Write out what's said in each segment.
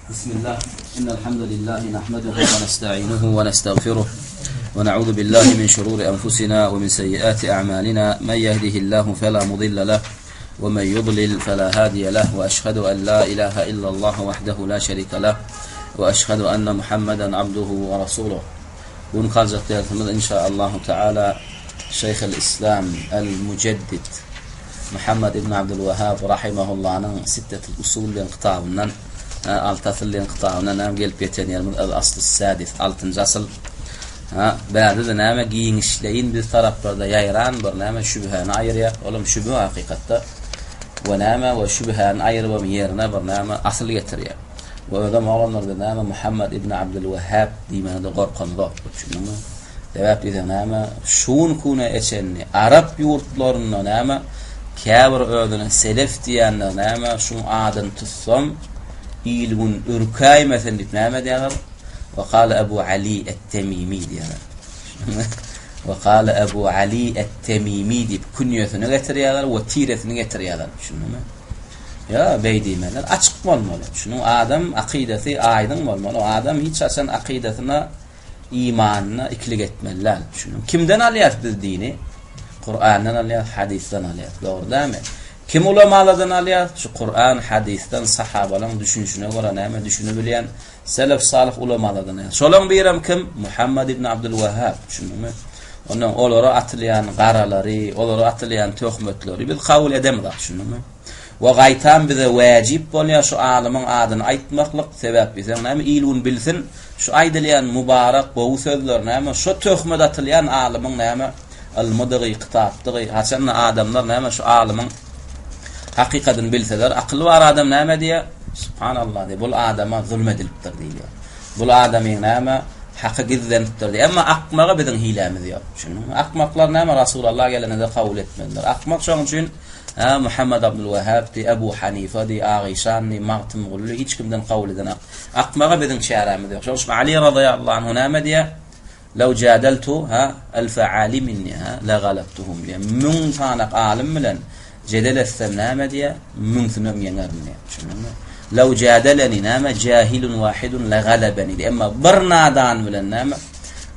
بسم الله إن الحمد لله نحمده ونستعينه ونستغفره ونعوذ بالله من شرور أنفسنا ومن سيئات أعمالنا من يهده الله فلا مضل له ومن يضلل فلا هادي له وأشهد أن لا إله إلا الله وحده لا شريك له وأشهد أن محمدا عبده ورسوله Bu kaljak dersimiz inşaallahu teala Şeyh İslam El-Müceddid Muhammed ibn Abdülwehhab rahimahullah'nyň Sittetul Usul diýen kitabyndan Alty asyl diýen kitabyndan näme gelip ýeten ýerimiz El Asly Sadis, altynjy asyl. Ha, bärde-de näme giňişleýin biz taraplarda ýaýran bir näme şübhäni aýyrýar. Olam şübhe hakykatda. We näme we şübhäni aýyrybam ýerine bir näme asyl getirýär. We özem oglanlar biz näme Muhammed ibn Abdülwehhab diýmäne-de gorkamzok. Düşündiňmi? Sebäp diýseň näme, şu günküne eçenli arap ýurtlarynda näme, käbir özüne selef diýenler näme, şuň adyny tutsam, il-gün ürkäýmesin diýip näme diýýärler? Ve kâle Ebu Ali et-Temimi diýýärler. Ve kâle Ebu Ali et-Temimi diýip künýesini getirýärler we tiresini getirýärler. Düşündiňmi? Ýa, beý diýmezler. Açyk bolmaly. Şunuň adam akydasy aýdyň bolmaly. Adam hiç haçan akydasyna imanyna ikilik etmeli däl. Düşündiňmi? Kimden alýarys biz dini? Kurandan alýarys, hadysdan alýarys. Dogry dälmi? Kim ulamalardan alýarys? Şu Kuran, hadysdan, sahabalaryň düşünişine görä näme düşünip bilýän selef salyh ulamalardan alýarys. Şolaryň birem kim? Muhammed ibn Abdul Wahhab. Düşündiňmi? Ondan olara atylýan garalary, olara atylýan töhmetleri biz kabul edemizok. Düşündiňmi? We gaýtam bize wäjip bolýar şu alymyň adyny aýtmaklyk, sebäp diýseň näme il-gün bilsin, şu aýdylýan mubarak gowy sözler näme, şo töhmet atylýan alymyň näme ylmydygy, kitapdygy, haçanda adamlar näme şu alymyň hakykadyny bilseler, akyly bar adam näme diýer, Subhanallah diýer, bul adama zulm edilipdir diýilýär. Bul adamyň näme haky gizlenipdir diýer. Emma akmaga biziň hilämiz ýok. Düşündiňmi? Akmaklar näme Rasulallah gelende-de kabul etmediler. Akmak şonuň üçin Hä, Muhammet Abdulwahhab diý, Ebu Hanifa diý, Agyşan diý, Magtymguly hiç kimden kabul edenak. Akmaga biziň çärämiz ýok. Şonuň üçin Aly razyýallahu anhu näme diýýär? Law jadaltu, hä, alfa alimin diýýär, hä, la galabtuhum diýýär. Müň sanak alym bilen jedel etsem näme diýýär? Müňsünem ýeňerin diýýär. Düşündiňmi? Law jadalani näme jahilun wahidun la galabani diýýär. Emma bir nadan bilen näme?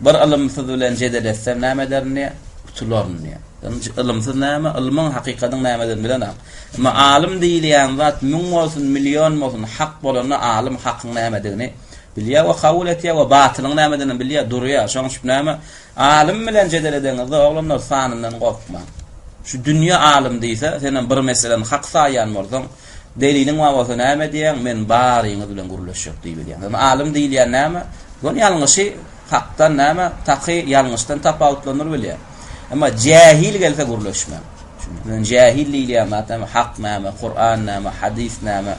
Bir ylymsyz bilen jedel etsem näme ederin diýýär? Utularyn diýýär. Ylymsyz näme? Ylmyň hakykatyň nämedigini bilenok. Emma alym diýilýän zat müň bolsun, million bolsun, hak bolanda alym hakyň nämedigini bilýär we kabul etýär we batylyň nämedigini bilýär, durýar. Şonuň üçin näme? Alym bilen jedel edeňizde oglanlar sanyndan gorkmaň. Şu dünýe alym diýse, senem bir meseleni hak saýýan bolsaň, deliliň bar bolsa näme diýýäň? Men baryňyz bilen gürleşjek diýip bilýäň. Alym diýilýän näme? Göni ýalňyşy Hakdan näme, taky ýalňyşdan tapawutlandyryp bilýär. Emma jähil gelse gürleşme. Çünki jähil diýilýän zat näme, hak näme, Kuran näme, hadys näme,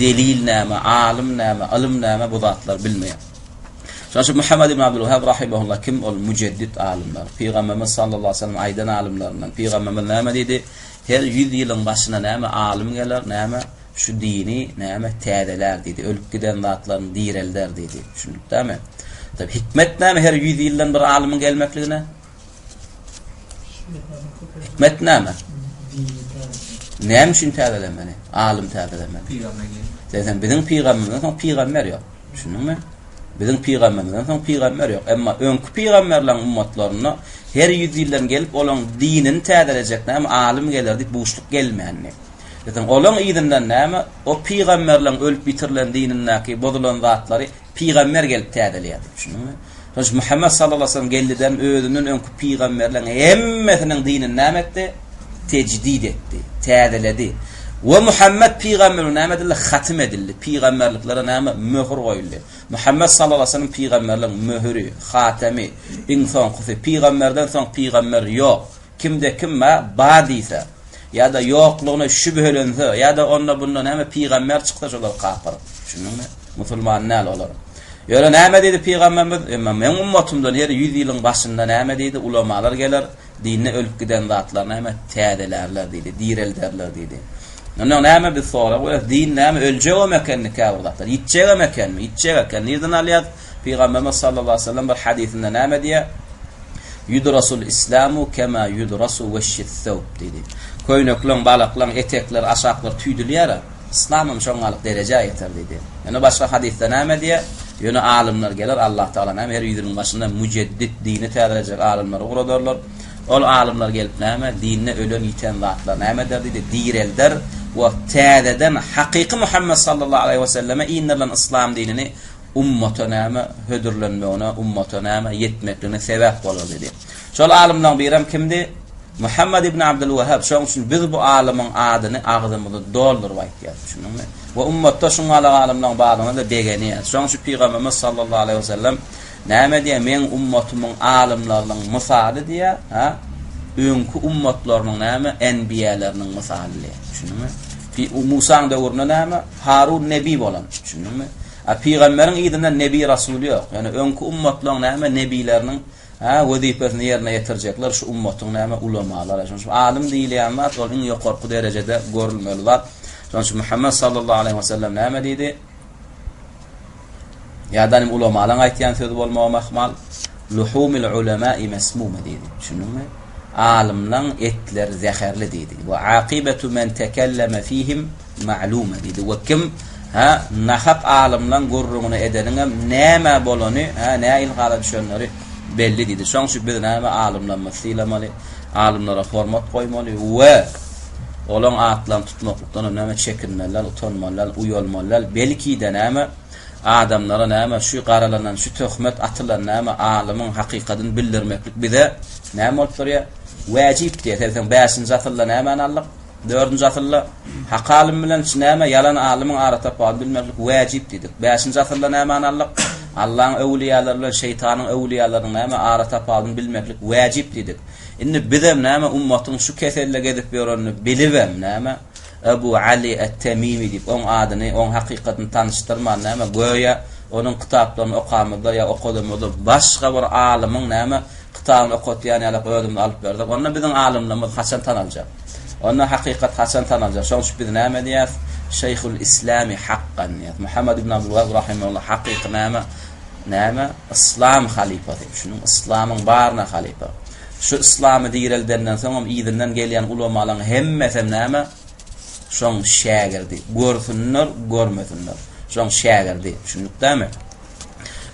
delil näme, alym näme, ylym näme bu zatlary bilmeýär. Şonuň üçin Muhammed ibn Abdülwahhab rahimehullah kim ol müjeddit alymlar. Pygamberimiz sallallahu aleyhi ve sellem aýdan alymlaryndan. Pygamberimiz näme diýdi? Her 100 ýylyň başyna näme alym geler, näme Şu dini näme täzelär diýdi, ölüp giden zatlaryny direlder diýdi. Düşündik dämi? Tabi hikmet näme her 100 ýyldan bir alymyň gelmekligine? Hikmet näme? Näme üçin täzelemeli? Alym täzelemeli. Pygamber geldi. Sen biziň pygamberimizden soň pygamber ýok. Düşündiňmi? Biziň pygamberimizden soň pygamber ýok. Emma öňki pygamberleriň ummatlarynda her 100 ýyldan gelip olaň dinini täzelejek näme alym geler diýip buşluk gelmändi. Biziň olaň yzyndan näme, o pygamberleň ölüp ýitirilen dinindäki bozulan zatlary pygamber gelip täzeleýär diýip düşündiňmi? Şonuň üçin Muhammet sallallahu aleyhi ve sellem geldiden özünden öňki pygamberleň hemmesiniň dinini näme etdi? Tejdid etdi, täzeledi. We Muhammet pygamber näme edildi? Hatym edildi. Pygamberliklere näme? Möhür goýuldy. Muhammet sallallahu aleyhi ve sellem pygamberleň möhüri, hatamy, iň soňkusy. Pygamberden soň pygamber ýok. Kimde kim ba, ba diýse, ýa-da ýoklugyna şübhelense, ýa-da onda-bunda näme pygamber çyksa şolar kapyr. Düşündiňmi? Musulman däl olar. Ýöne näme diýdi pygamberimiz? Emma meň ummatymdan her ýüz ýylyň başynda näme diýdi? Ulamalar geler, dinde ölüp giden zatlary näme täzelärler diýdi, direlderler diýdi. Onda näme biz sorag berýäris? Din näme öljegem ekenmi käbir zatlar? Ýitjegem ekenmi? Ýitjek eken. Nirden alýas? Pygamberimiz sallallahu aleyhi ve sellem bir hadysynda näme diýýär? Ýudrasul islamu kema ýudrasu weşşis-sewb diýdi. Köýnekleň, balaklaň etekleri, aşaklary tüýdülýär-ä. Yslamam şoňňalyk derejä ýeter diýdi. Ýöne başga hadysda näme diýýär? Ýöne alymlar geler, Allah Tagala näme her ýüzüniň başynda müjeddit, dini täzelejek alymlary ugradarlar. Ol alymlar gelip näme, dinde ölen-ýiten zatlary näme eder diýdi, direlder we täzeden hakyky Muhammet sallallahu aleýhi we selleme indirilen yslam dinini ummata näme hödürlenmegine, ummata näme ýetmekligine sebäp bolar diýdi. Şol alymlaryň birem kimdi? Muhammet ibn Abdulwahhab. Şonuň üçin biz bu alymyň adyny agzymyzy dolduryp aýtýarys. Düşündiňmi? We ummatda şuňňalak alymlaryň barlygyna-da begenýäris. Şonuň üçin Pygamberimiz sallallahu aleýhi we sellem näme diýýär? Meň ummatymyň alymlarynyň mysaly diýýär, ha? Öňki ummatlarynyň näme? Enbiýalarynyň mysaly diýýär. Düşündiňmi? Musaň döwründe näme? Harun nebi bolan. Düşündiňmi? A pygamberiň yzyndan nebi rasul ýok. Ýöne öňki ummatlaryň näme? Nebileriniň Hä, wezipesini ýerine ýetirjekler şu ummatyň näme ulamalary. Şonuň üçin alym diýilýän zat ol iň ýokarky derejede görülmeli zat. Şonuň üçin Muhammet sallallahu aleýhi we sellem näme diýdi? Ýa-da nim ulamalaryň aýtýan sözi bolmagy ahmal. Luhumil ulamai mesmuma diýdi. Düşündiňmi? Alymlaň etleri zäherli diýdi. We aqibetu men tekelleme fihim ma'luma diýdi. We kim, hä, nahak alymlaň gürrüňini edeniňem näme bolany, hä, nähili hala düşenleri belli diýdi. Şoň üçin biz näme alymlarymyzy sylamaly, alymlara hormat goýmaly we olaň atlaryny tutmaklykdan hem näme çekinmeli däl, utanmaly däl, uýalmaly däl. Belki-de näme adamlara näme şu garalanan, şu töhmet atylan näme alymyň hakykadyny bildirmeklik bize näme bolup durýar? Wäjip diýýär. Sebäbi bäşinji asylda nämäni aldyk? Dördünji asylda hak alym bilen näme ýalan alymyň aratapawudyny bilmeklik wäjip diýdik. Bäşinji asylda nämäni aldyk? Allaň öwlüýalary bilen şeýtanyň öwlüýalarynyň näme aratapawudyny bilmeklik wäjip diýdik. Indi bizem näme ummatyň şu keselde gezip ýörenini bilibem näme Ebu Ali et-Temimi diýip oň adyny, oň hakykatyny tanyşdyrman näme göýä onuň kitaplaryny okamyzda ýa okadamyzda başga bir alymyň näme Kitabyny okatýan ýalak özümizi alyp bersek, onda biziň alymlygymyz haçan tanaljak? Onda hakykat haçan tanaljak? Şonuň üçin biz näme diýýäris? Şeýhul Islami hakkan diýýäris. Muhammed ibn Abdulwahab rahimehullah hakyky näme? Näme? Yslam halypasy. Şunuň yslamyň baryna halypa. Şu yslamy direldenden soňam yzyndan gelýän ulamalaryň hemmesem näme? Şoň şägirdi. Görsünler, görmesinler. Şoň şägirdi. Düşündik dämi?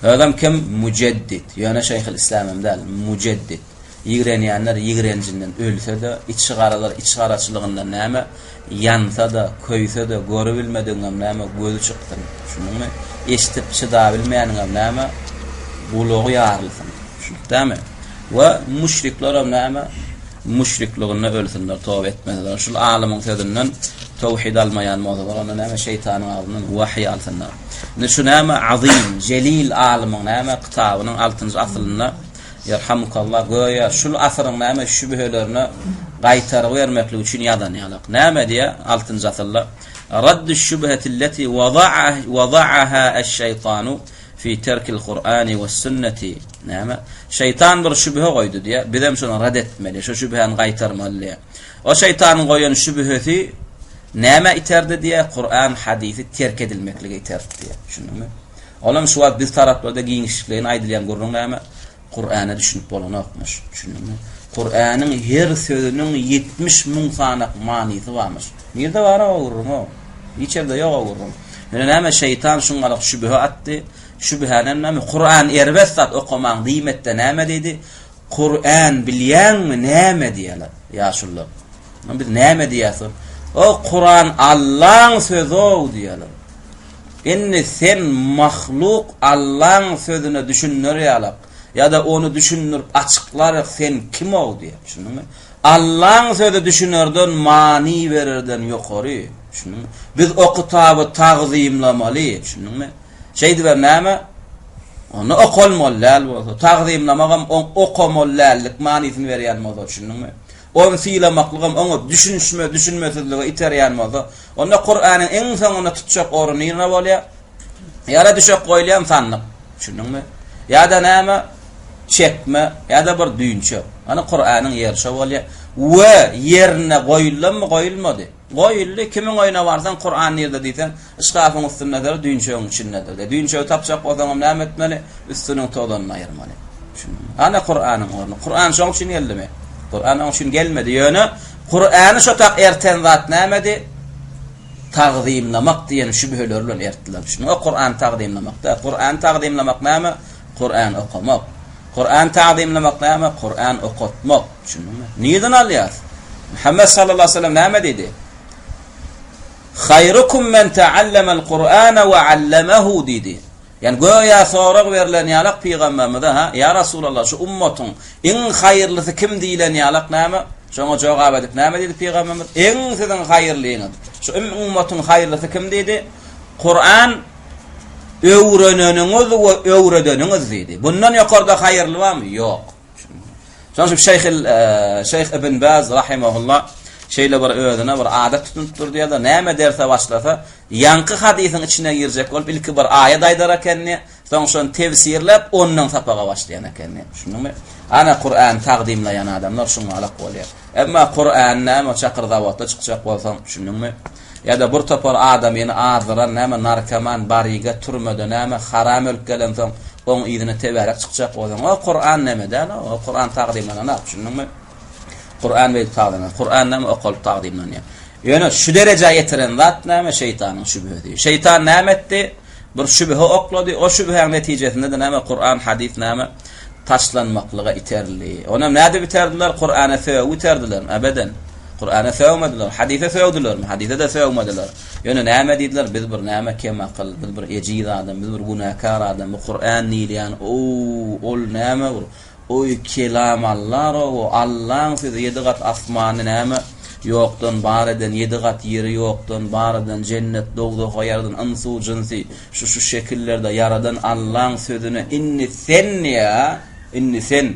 Özem kim? Müjeddit. Ýöne Şeýhül Islamam däl, müjeddit. Ýigrenýänler ýigrenjinden ölse-de, içigaralar içigaraçylygyndan näme, ýansa-da, köýse-de, görübilmedigiňem näme, gözi çyksyn. Düşündiňmi? Eşidip çydabilmeýäniňem näme, gulagy ýarylsyn. Düşündik dämi? We müşriklerem näme, müşrikliginde ölsünler, toba etmeseler. Şul alymyň sözünden towhid almaýan bolsalar, onda näme, şeýtanyň agzyndan wahyý alsynlar. Indi şu näme azym, jelil alymyň näme kitabynyň altynjy asylynda Ýerhamukallah göýä şul asyryň näme şübhelerine gaýtargy bermeklik üçin ýazan ýalak. Näme diýýär altynjy asylda? Raddu şübhetilleti wada'aha eş-şeýtanu fi terkil Kur'ani we sünneti. Näme? Şeýtan bir şübhe goýdy diýýär. Bizem şony rad etmeli, şu şübhäni gaýtarmaly diýýär. O şeýtanyň goýan şübhesi nämä iterdi diýýär? Kuran, hadysy terk edilmeklige iterdi diýýär. Düşündiňmi? Olam şu wagt biz taraplarda giňişlikleýin aýdylýan gürrüň näme? Kurana düşünip bolanokmyş. Düşündiňmi? Kuranyň her sözüniň 70 müň sanak manysy barmyş. Nirde bar o gürrüň o? Hiç ýerde ýok o gürrüň. Ýöne näme şeýtan şuňňalak şübhe atdy. Şübhänem näme? Kuran erbet zat okamaň diýmekde näme diýdi? Kur'an bilýäňmi näme diýýärler ýaşulular. Biz näme diýýäs? O Kuran Allaň sözi-ow diýýärler. Indi sen mahluk Allaň sözüne düşüner ýalak ýa-da ony düşündirip açyklar sen kim-ow diýýär. Düşündiňmi? Allaň sözi düşünerden, many bererden ýokary. Düşündiňmi? Biz o kitaby tagzymlamaly. Düşündiňmi? Şeýdibem näme? Onda okalmaly däl bolsa, tagzymlamagam oň okamaly dällik manysyny berýän bolsa, düşündiňmi? Ony sylamaklygam oňa düşünişme, düşünmesizlige iterýän bolsa, onda Kuranyň iň soňunda tutjak orny nirde bolýar? Ýa-da düşek goýulýan sandyk, düşündiňmi? Ýa-da näme? Çekme, ýa-da bir düýnçek. Ýagny Kuranyň ýeri şo bolýar. We ýerine goýuldymy, goýulmady? Goýuldy, kimiň öýüne barsaň, Kuran nirde diýseň, şkafyň üstündedir, düýnçegiň içindedir diýýär. Düýnçegi tapjak bolsaňam näme etmeli? Üstüniň tozanyny aýyrmaly. Düşündiňmi? Ana Kuranyň orny. Kuran şoň üçin geldimi? Kuran oň üçin gelmedi. Ýöne Kurany şo tak erten zat nämedi? tagzymlamak diýen şübheleri bilen ertdiler. Düşündiňmi? O Kurany tagzymlamak däl. Kurany tagzymlamak näme? Kuran okamak. Kuran tagzymlamak näme? Kuran okatmak. Düşündiňmi? Nirden alýas? Muhammet sallallahu aleyhi ve sellem näme diýdi? Haýrukum men ta'allamel Kur'ana we allemehu diýdi. Ýani göýä sorag berlen ýalak pygamberimize, ha, ýa Rasulallah, şu ummatyň iň haýyrlysy kim diýlen ýalak näme? Şoňa jogap edip näme diýdi pygamberimiz? Iň siziň haýyrlyňyz. Şu ummatyň haýyrlysy kim diýdi? Kur'an öwreneniňiz we öwredeniňiz diýdi. Bundan ýokarda haýyrly barmy? Ýok. Şonuň üçin Şeýh Şeýh Ibn Baz rahimehullah şeýle bir özüne bir adat tutunypdyr diýýärler. Näme derse başlasa, ýaňky hadysyň içine girjek bolup ilki bir aýat aýdar ekeni, soň şony tefsirläp, ondan sapaga başlaýan ekeni. Düşündiňmi? Ana Kur'any tagdymlaýan adamlar şuňalak bolýar. Emma Kur'an näme çakyr zawodda çykjak bolsaň, düşündiňmi? Ýa-da bir topar adamyny azdyran näme narkoman baryga türmede näme haram ölüp gelensoň oň yzyna tebärek çykjak bolsaň o Kuran neme däl o Kuran tagzymlananok düşündiňmi? Kuran beýdip tagzymlan Kuran näme okalyp tagzymlanýar. Ýöne şu derejä ýetiren zat näme şeýtanyň şübhesi. Şeýtan näme etdi? Bir şübhe oklady. O şübhäň netijesinde-de näme Kuran hadys näme taşlanmaklyga iterildi. Onam nädip iterdiler? Kurana sögüp iterdiler. Ebeden. Kurana sögmediler. Hadise sögdülermi? Hadise-de sögmediler. Ýöne näme diýdiler? Biz bir näme kemakyl, biz bir ejiz adam, biz bir günäkär adam. Bu Kuran diýilýän, ow, ol näme bir Oý kelam Alla-row, Allaň sözi ýedi gat asmany näme ýokdan bar eden, ýedi gat ýeri ýokdan bar eden, jennet, dowzahy ýaradan, ynsu, jynsy şu-şu şekillerde ýaradan Allaň sözüne indi sen ýa, indi sen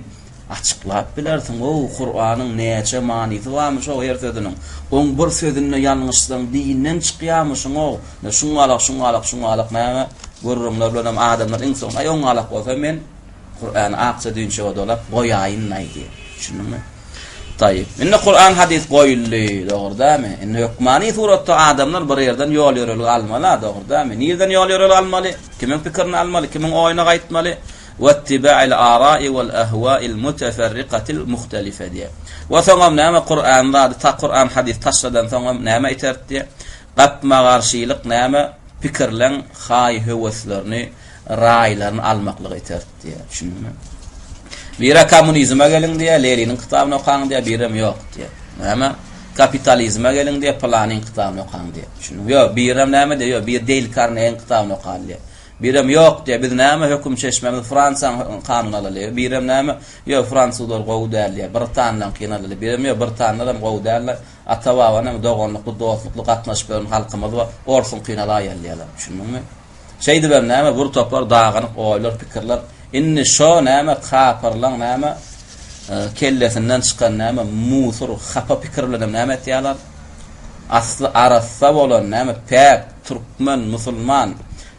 açyklap bilersiň-ow, Kuranyň näçe manysy barmyş-ow her sözüniň, oň bir sözünde ýalňyşsaň dinden çykýarmyşyň-ow, şuňalak, şuňalak, şuňalak näme gürrüňler bilenem adamlar iň soňunda, aý oňalak bolsa men Kurany akja düýnçege dolap goýaýyn-laý diýip. Düşündiňmi? Taýyp. Indi Kuran hadys goýuldy, dogry dämi? Indi hökmany suratda adamlar bir ýerden ýol-ýörelge almaly-a, dogry dämi? Nirden ýol-ýörelge almaly? Kimiň pikirini almaly? Kimiň oýuna gaýtmaly? Wettiba'il ara'i wal ahwa'il muteferrikatil muhtelife diýip. We soňam näme Kuran zady ta Kuran hadys taşladan soňam näme iterdi diýip. Gapma-garşylyk näme? Pikirleň haý-höweslerini raýlaryny almaklyga iterdi diýýär. Düşündiňmi? Biri kommunizme geliň diýýär, Leniniň kitabyny okaň diýýär, birem ýok diýýär. Näme? Kapitalizme geliň diýýär, pylanyň kitabyny okaň diýýär. Düşündiňmi? Ýok, birem näme diýýär? Ýok, bir Deýl Karnegiň kitabyny okaly diýýär. Birem ýok diýýär, biz näme höküm çeşmämiz Fransiýanyň kanuny alaly. Birem näme? Ýok, fransuzlar gowy däl diýýär, britanlaryňkyny alaly. Birem ýok, britanlaram gowy däl. Ata-baba näme doganlykly, dostlukly gatnaşyp ýören halkymyz bar, orsuňkyny alaýaly diýýärler. Düşündiňmi? Şeýdibem näme bir topar dagynyk oýlar, pikirler, indi şo näme kapyrlaň näme kellesinden çykan näme musur, hapa pikir bilenem näme etýärler? Asly arassa bolan näme päk türkmen, musulman,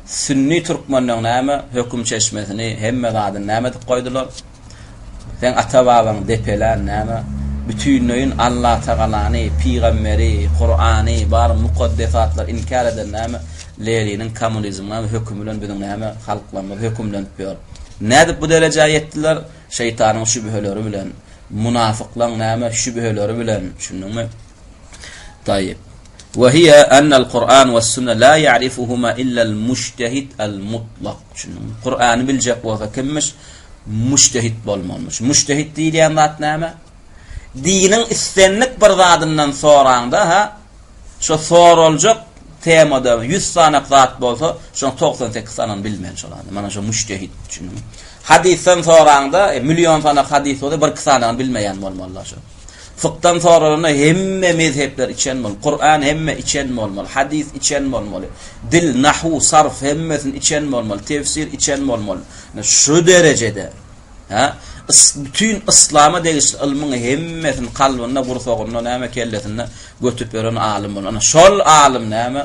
sünni türkmenleň näme höküm çeşmesini, hemme zadyny näme edip goýdular? Seň ata-babaň depelän näme? Bütinleýin Allatagalany, pygamberi, Kurany, bar mukaddesatlary inkär eden näme? Leniniň kommunizmiň näme hökümi bilen biziň näme halklarymyz hökümlenip ýör. Nädip bu derejä ýetdiler? Şeýtanyň şübheleri bilen, munafyklaň näme şübheleri bilen, düşündiňmi? Taýyp. Ve hiye ennel Kur'an ve sünne la ya'rifuhuma illel mujtehid el mutlak. Düşündiňmi? Kur'any biljek bolsa kimmiş? Mujtehit bolmalymyş. Mujtehit diýilýän zat näme? Diniň islendik bir zadyndan soraňda, ha, şo soraljak temada 100 sanak zat bolsa, şoň 98 sanyny bilmeli şol adam. Mana şo mujtehit düşündiňmi? Hadysdan soraňda, e, million sanak hadys bolsa, bir iki sanagyny bilmeýän bolmaly şo. Fykdan soralanda hemme mezhepler içen bolmaly. Kuran hemme içen bolmaly. Hadys içen bolmaly. Dil, nahu, sarf hemmesini içen bolmaly. Tefsir içen bolmaly. Şu derejede, ha, bütin yslama degişli ylmyň hemmesini kalbynda, gursagynda, näme kellesinde götüp ýören alym bolmaly. Ana şol alym näme?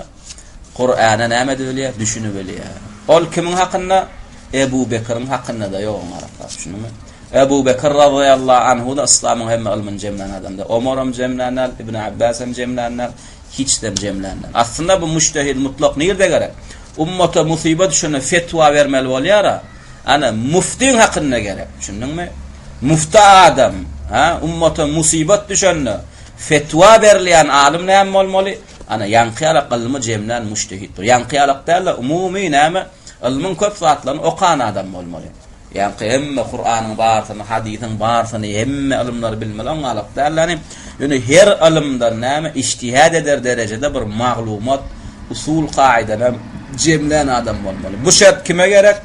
Kur'ana näme edip bilýär? Düşünip bilýär. Ol kimiň hakynda? Ebu Bekiriň hakynda-da ýok oň araplar. Düşündiňmi? Ebu Bekir razyýallahu anhu-da yslamyň hemme ylmyny jemlän adamdy. Omaram jemlän däl, Ibn Abbasam jemlän däl, hiç-dem jemlän däl. Aslynda bu mujtehid mutlak nirde gerek? Ummata musyba düşende fetwa bermeli bolýar-a. Ana, muftiň hakynda gerek. Düşündiňmi? Mufti adam, ha, ummata musybat düşende fetwa berilýän alym näme bolmaly? Ana, ýaňky ýalak ylmy jemlän mujtehid bir. Ýaňky ýalak däl-de, umumy näme, ylmyň köp zatlaryny okan adam bolmaly. Ýaňky hemme Kuranyň barsyny, hadysyň barsyny, hemme ylymlary bilmeli, oň ýalak däl-de, ýöne her ylymdan näme, ijtihad eder derejede bir maglumat, usul kaýdany jemlän adam bolmaly. Bu şert kime gerek?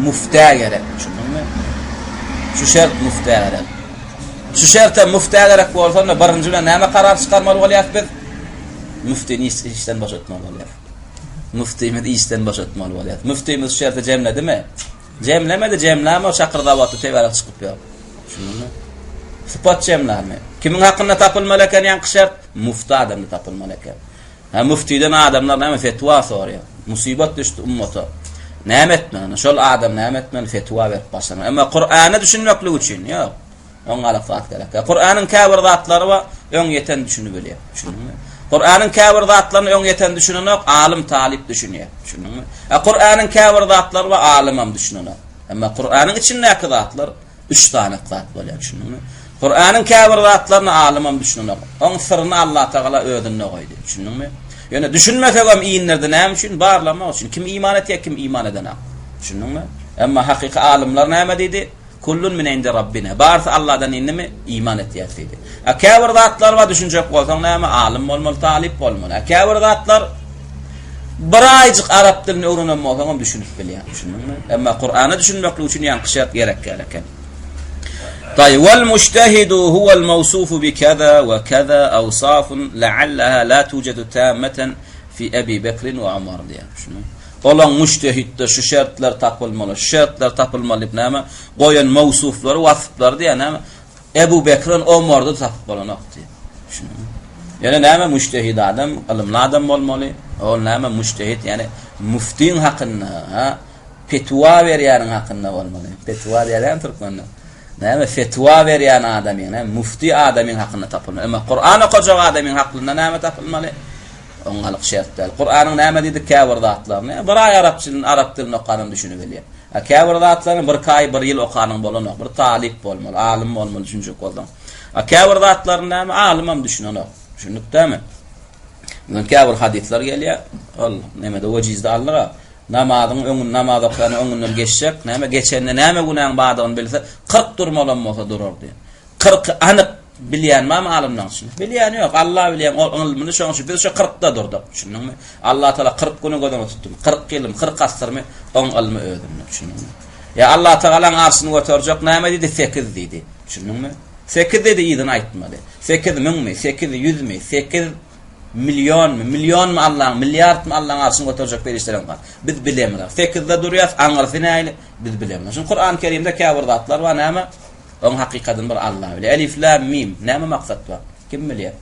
Müftä gerek, düşündiňmi? Şu şert müftä gerek. Şu şerte müftä gerek bolsa, onda birinji bilen näme karar çykarmaly bolýar biz? Müftini işden boşatmaly bolýar. Müftimiz işden boşatmaly bolýar. Müftimiz şu şerti jemledimi? Jemlemedi, jemläme o çakyr zawodda teberek çykyp ýör. Düşündiňmi? Sypat jemläme. Kimiň hakynda tapylmaly eken ýaňky şert? Müfti adamda tapylmaly eken. Hä müftiden adamlar näme fetwa soraýar. Musybat düşdi ummata. Näme etmeli? Ana şol adam näme etmeli? Fetwa berip başlamaly. Emma Kur'ana düşünmeklik üçin ýok. Oň galyp zat gerek. Kur'anyň käbir zatlary bar, öň ýeten düşünip bilýär. Düşündiňmi? Kur'anyň käbir zatlaryny öň ýeten düşünenok, alym talyp düşünýär. Düşündiňmi? A Kur'anyň käbir zatlary bar, alymam düşünenok. Emma Kur'anyň içindäki zatlar Üç sany zat bolýar, düşündiňmi? Kuranyň käbir zatlaryny alymam düşünenok. Oň syryny Allatagala özünde goýdy, düşündiňmi? Ýöne düşünmesegem indirdi näme üçin? Barlamak üçin. Kim iman etýär, kim iman edenak. Düşündiňmi? Emma hakyky alymlar näme diýdi? Kullun min indi Rabbina. Barysy Allahdan indimi? Iman etýäs diýdi. A käbir zatlar bar düşünjek bolsaň näme? Alym bolmaly, talyp bolmaly. A käbir zatlar Bir aýjyk arap dilini öwrenen bolsaňam düşünip bilýäň, düşündiňmi? Emma Kur'ana düşünmeklik üçin ýaňky şert gerek däl eken. Taý wal mujtahidu huwal mawsufu bi kaza we kaza awsafun la'allaha la tujadu tammatan fi Abi Bekr we Umar diýýär. Düşündiňmi? Olaň mujtahidde şu şertler tapylmaly, şu şertler tapylmaly diýip näme? Goýan mawsuflary, wasplary diýýär näme? Ebu Bekren Omarda tapyp bolanok diýip. Düşündiňmi? Ýöne näme mujtehid adam, ylymly adam bolmaly. Ol näme mujtehid, ýani müftiň hakynda, ha, petwa berýäniň hakynda bolmaly. Petwa diýýärler türkmende. Näme fetwa berýän adamyň, näme müfti adamyň hakynda tapylmaly. Emma Kur'an okajak adamyň haklynda näme tapylmaly? Oňalyk şert däl. Kur'anyň näme diýdik käbir zatlaryny bir aý arap dilini, arap dilini okanam düşünip bilýär. A käbir zatlaryny birki aý, bir ýyl okanyň bolanok. Bir talyp bolmaly, alym bolmaly düşünjek bolsaň. A käbir zatlaryny näme alymam düşünenok. Düşündik dämi? Mundan käbir hadyslar gelýär. Ol nemede wejizde aldyk-a. Namazyň öňün namaz okaýanyň öňünden geçjek, näme geçende näme günäň bardygyny bilse, 40 durmalam bolsa durar diýen. Kyrky anyk bilýän barmy alymlaň içinde? Bilýän ýok. Allah bilýän ol ylmyny şoň üçin biz şo kyrkda durduk. Düşündiňmi? Allah Taala 40 güni göz öňünde tutdymy? 40 ýylmy, 40 asyrmy? Oň ylmy özünde. Düşündiňmi? Ýa Allah Tagalaň arşyny göterjek näme diýdi? 8 diýdi. Düşündiňmi? 8 diýdi yzyny aýtmady. 8 müňmi? 8 ýüzmi? 8 millionmy? Millionmy Allaň, milliardmy Allaň arşyny göterjek perişdeleriň bar. Biz bilemizok. 8-de durýas, aňyrsy nähili? Biz bilemizok. Şuny Kur'an-ı Kerimde käbir zatlar bar näme? Oň hakykadyny bir Allah bilýär. Elif, Lam, Mim. Näme maksat bar? Kim bilýär?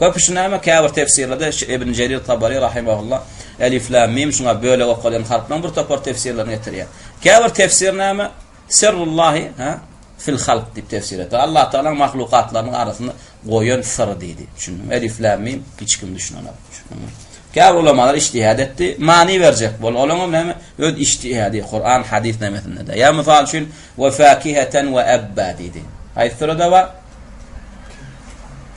Köpüsi näme? Käbir tefsirlerde Ibn Jerir Tabari rahimehullah Elif, Lam, Mim şuňa bölek okalýan harplaryň bir topar tefsirlerini getirýär. Käbir tefsir näme? Sirrullahi, ha? Fil halk diýip tefsir etdi. Allah Taalanyň mahlukatlarynyň arasynda goýan syry diýdi. Düşündiňmi? Elif, Lam, Mim hiç kim düşünenok. Düşündiňmi? Käbir ulamalar ijtihad etdi, many berjek boldy. Olaňam näme? Öz ijtihady, Kuran, hadys nemesinde-de. Ýa mysal üçin We fakiheten we ebba diýdi. Haýsy surada bar?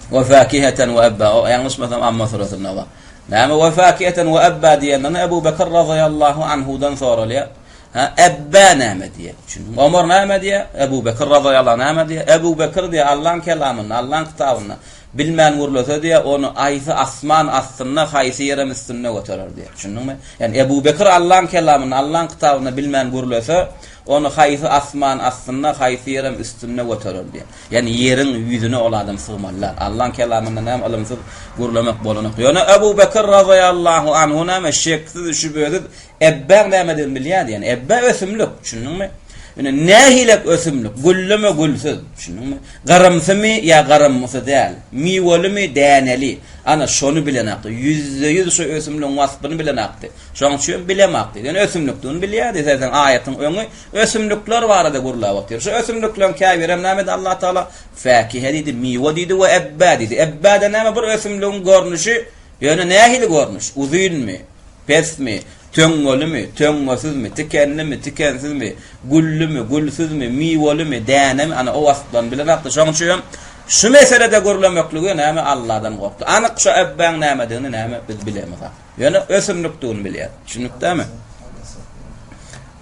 We fakiheten we ebba. O ýalňyşmasam Amma surasynda bar. Näme we fakiheten we ebba diýenden Ebu Bekir razyýallahu anhudan soralýar. Ha, ebba näme diýýär? Düşündiňmi? Omar näme diýýär? Ebu Bekir razyýallahu näme diýýär? Ebu Bekir diýýär, Allaň kelamynda, Allaň kitabynda bilmän gürlese diýýär, ony aýsy asman astynda, haýsy ýerem üstünde göterer diýýär. Düşündiňmi? Ýani Ebu Bekir Allaň kelamynda, Allaň kitabynda bilmän gürlese, Ony haýsy asman astynda, haýsy ýerem üstünde göterer diýýär. Ýagny ýeriň ýüzüne ol adam sygmaly däl. Allaň kelamynda näme ylymsyz gürlemek bolanok. Ýöne Ebu Bekir razyýallahu anhu näme şeksiz, şübhesiz ebbaň nämedigini bilýärdi. Ýagny ebba ösümlik, düşündiňmi? Ýöne nähilek ösümlik, güllümi, gülsüz, düşündiňmi? Gyrymsymy ýa gyrymsy däl, miwelimi, däneli. Ana şony bilenakdy. Ýüzde-ýüz şu ösümligiň waspyny bilenakdy. Şonuň üçin bilemak diýdi. Ýöne ösümlikdigini bilýärdi. Serediň, aýatyň öňi ösümlikler barada gürläp otyr. Şu ösümlikleriň käbirem näme diýdi Allah Tagala? Fäkihe diýdi, miwe diýdi we ebbe diýdi. Ebbe-de näme? Bir ösümligiň görnüşi, ýöne nähili görnüş? Uzynmy? Pesmi? Töňňelimi? Töňňesizmi? Tikenlimi? Tikensizmi? Güllümi? Gülsüzmi? Miwelimi? Dänemi? Ana, o wasplaryny bilenakdy. Şonuň üçin hem. Şu meselede gürlemekligi näme Alladan gorkdy. Anyk şu äbbäň nämedigini näme biz bilemizok. Ýöne ösümlikdigini bilýär. Düşündikdämi?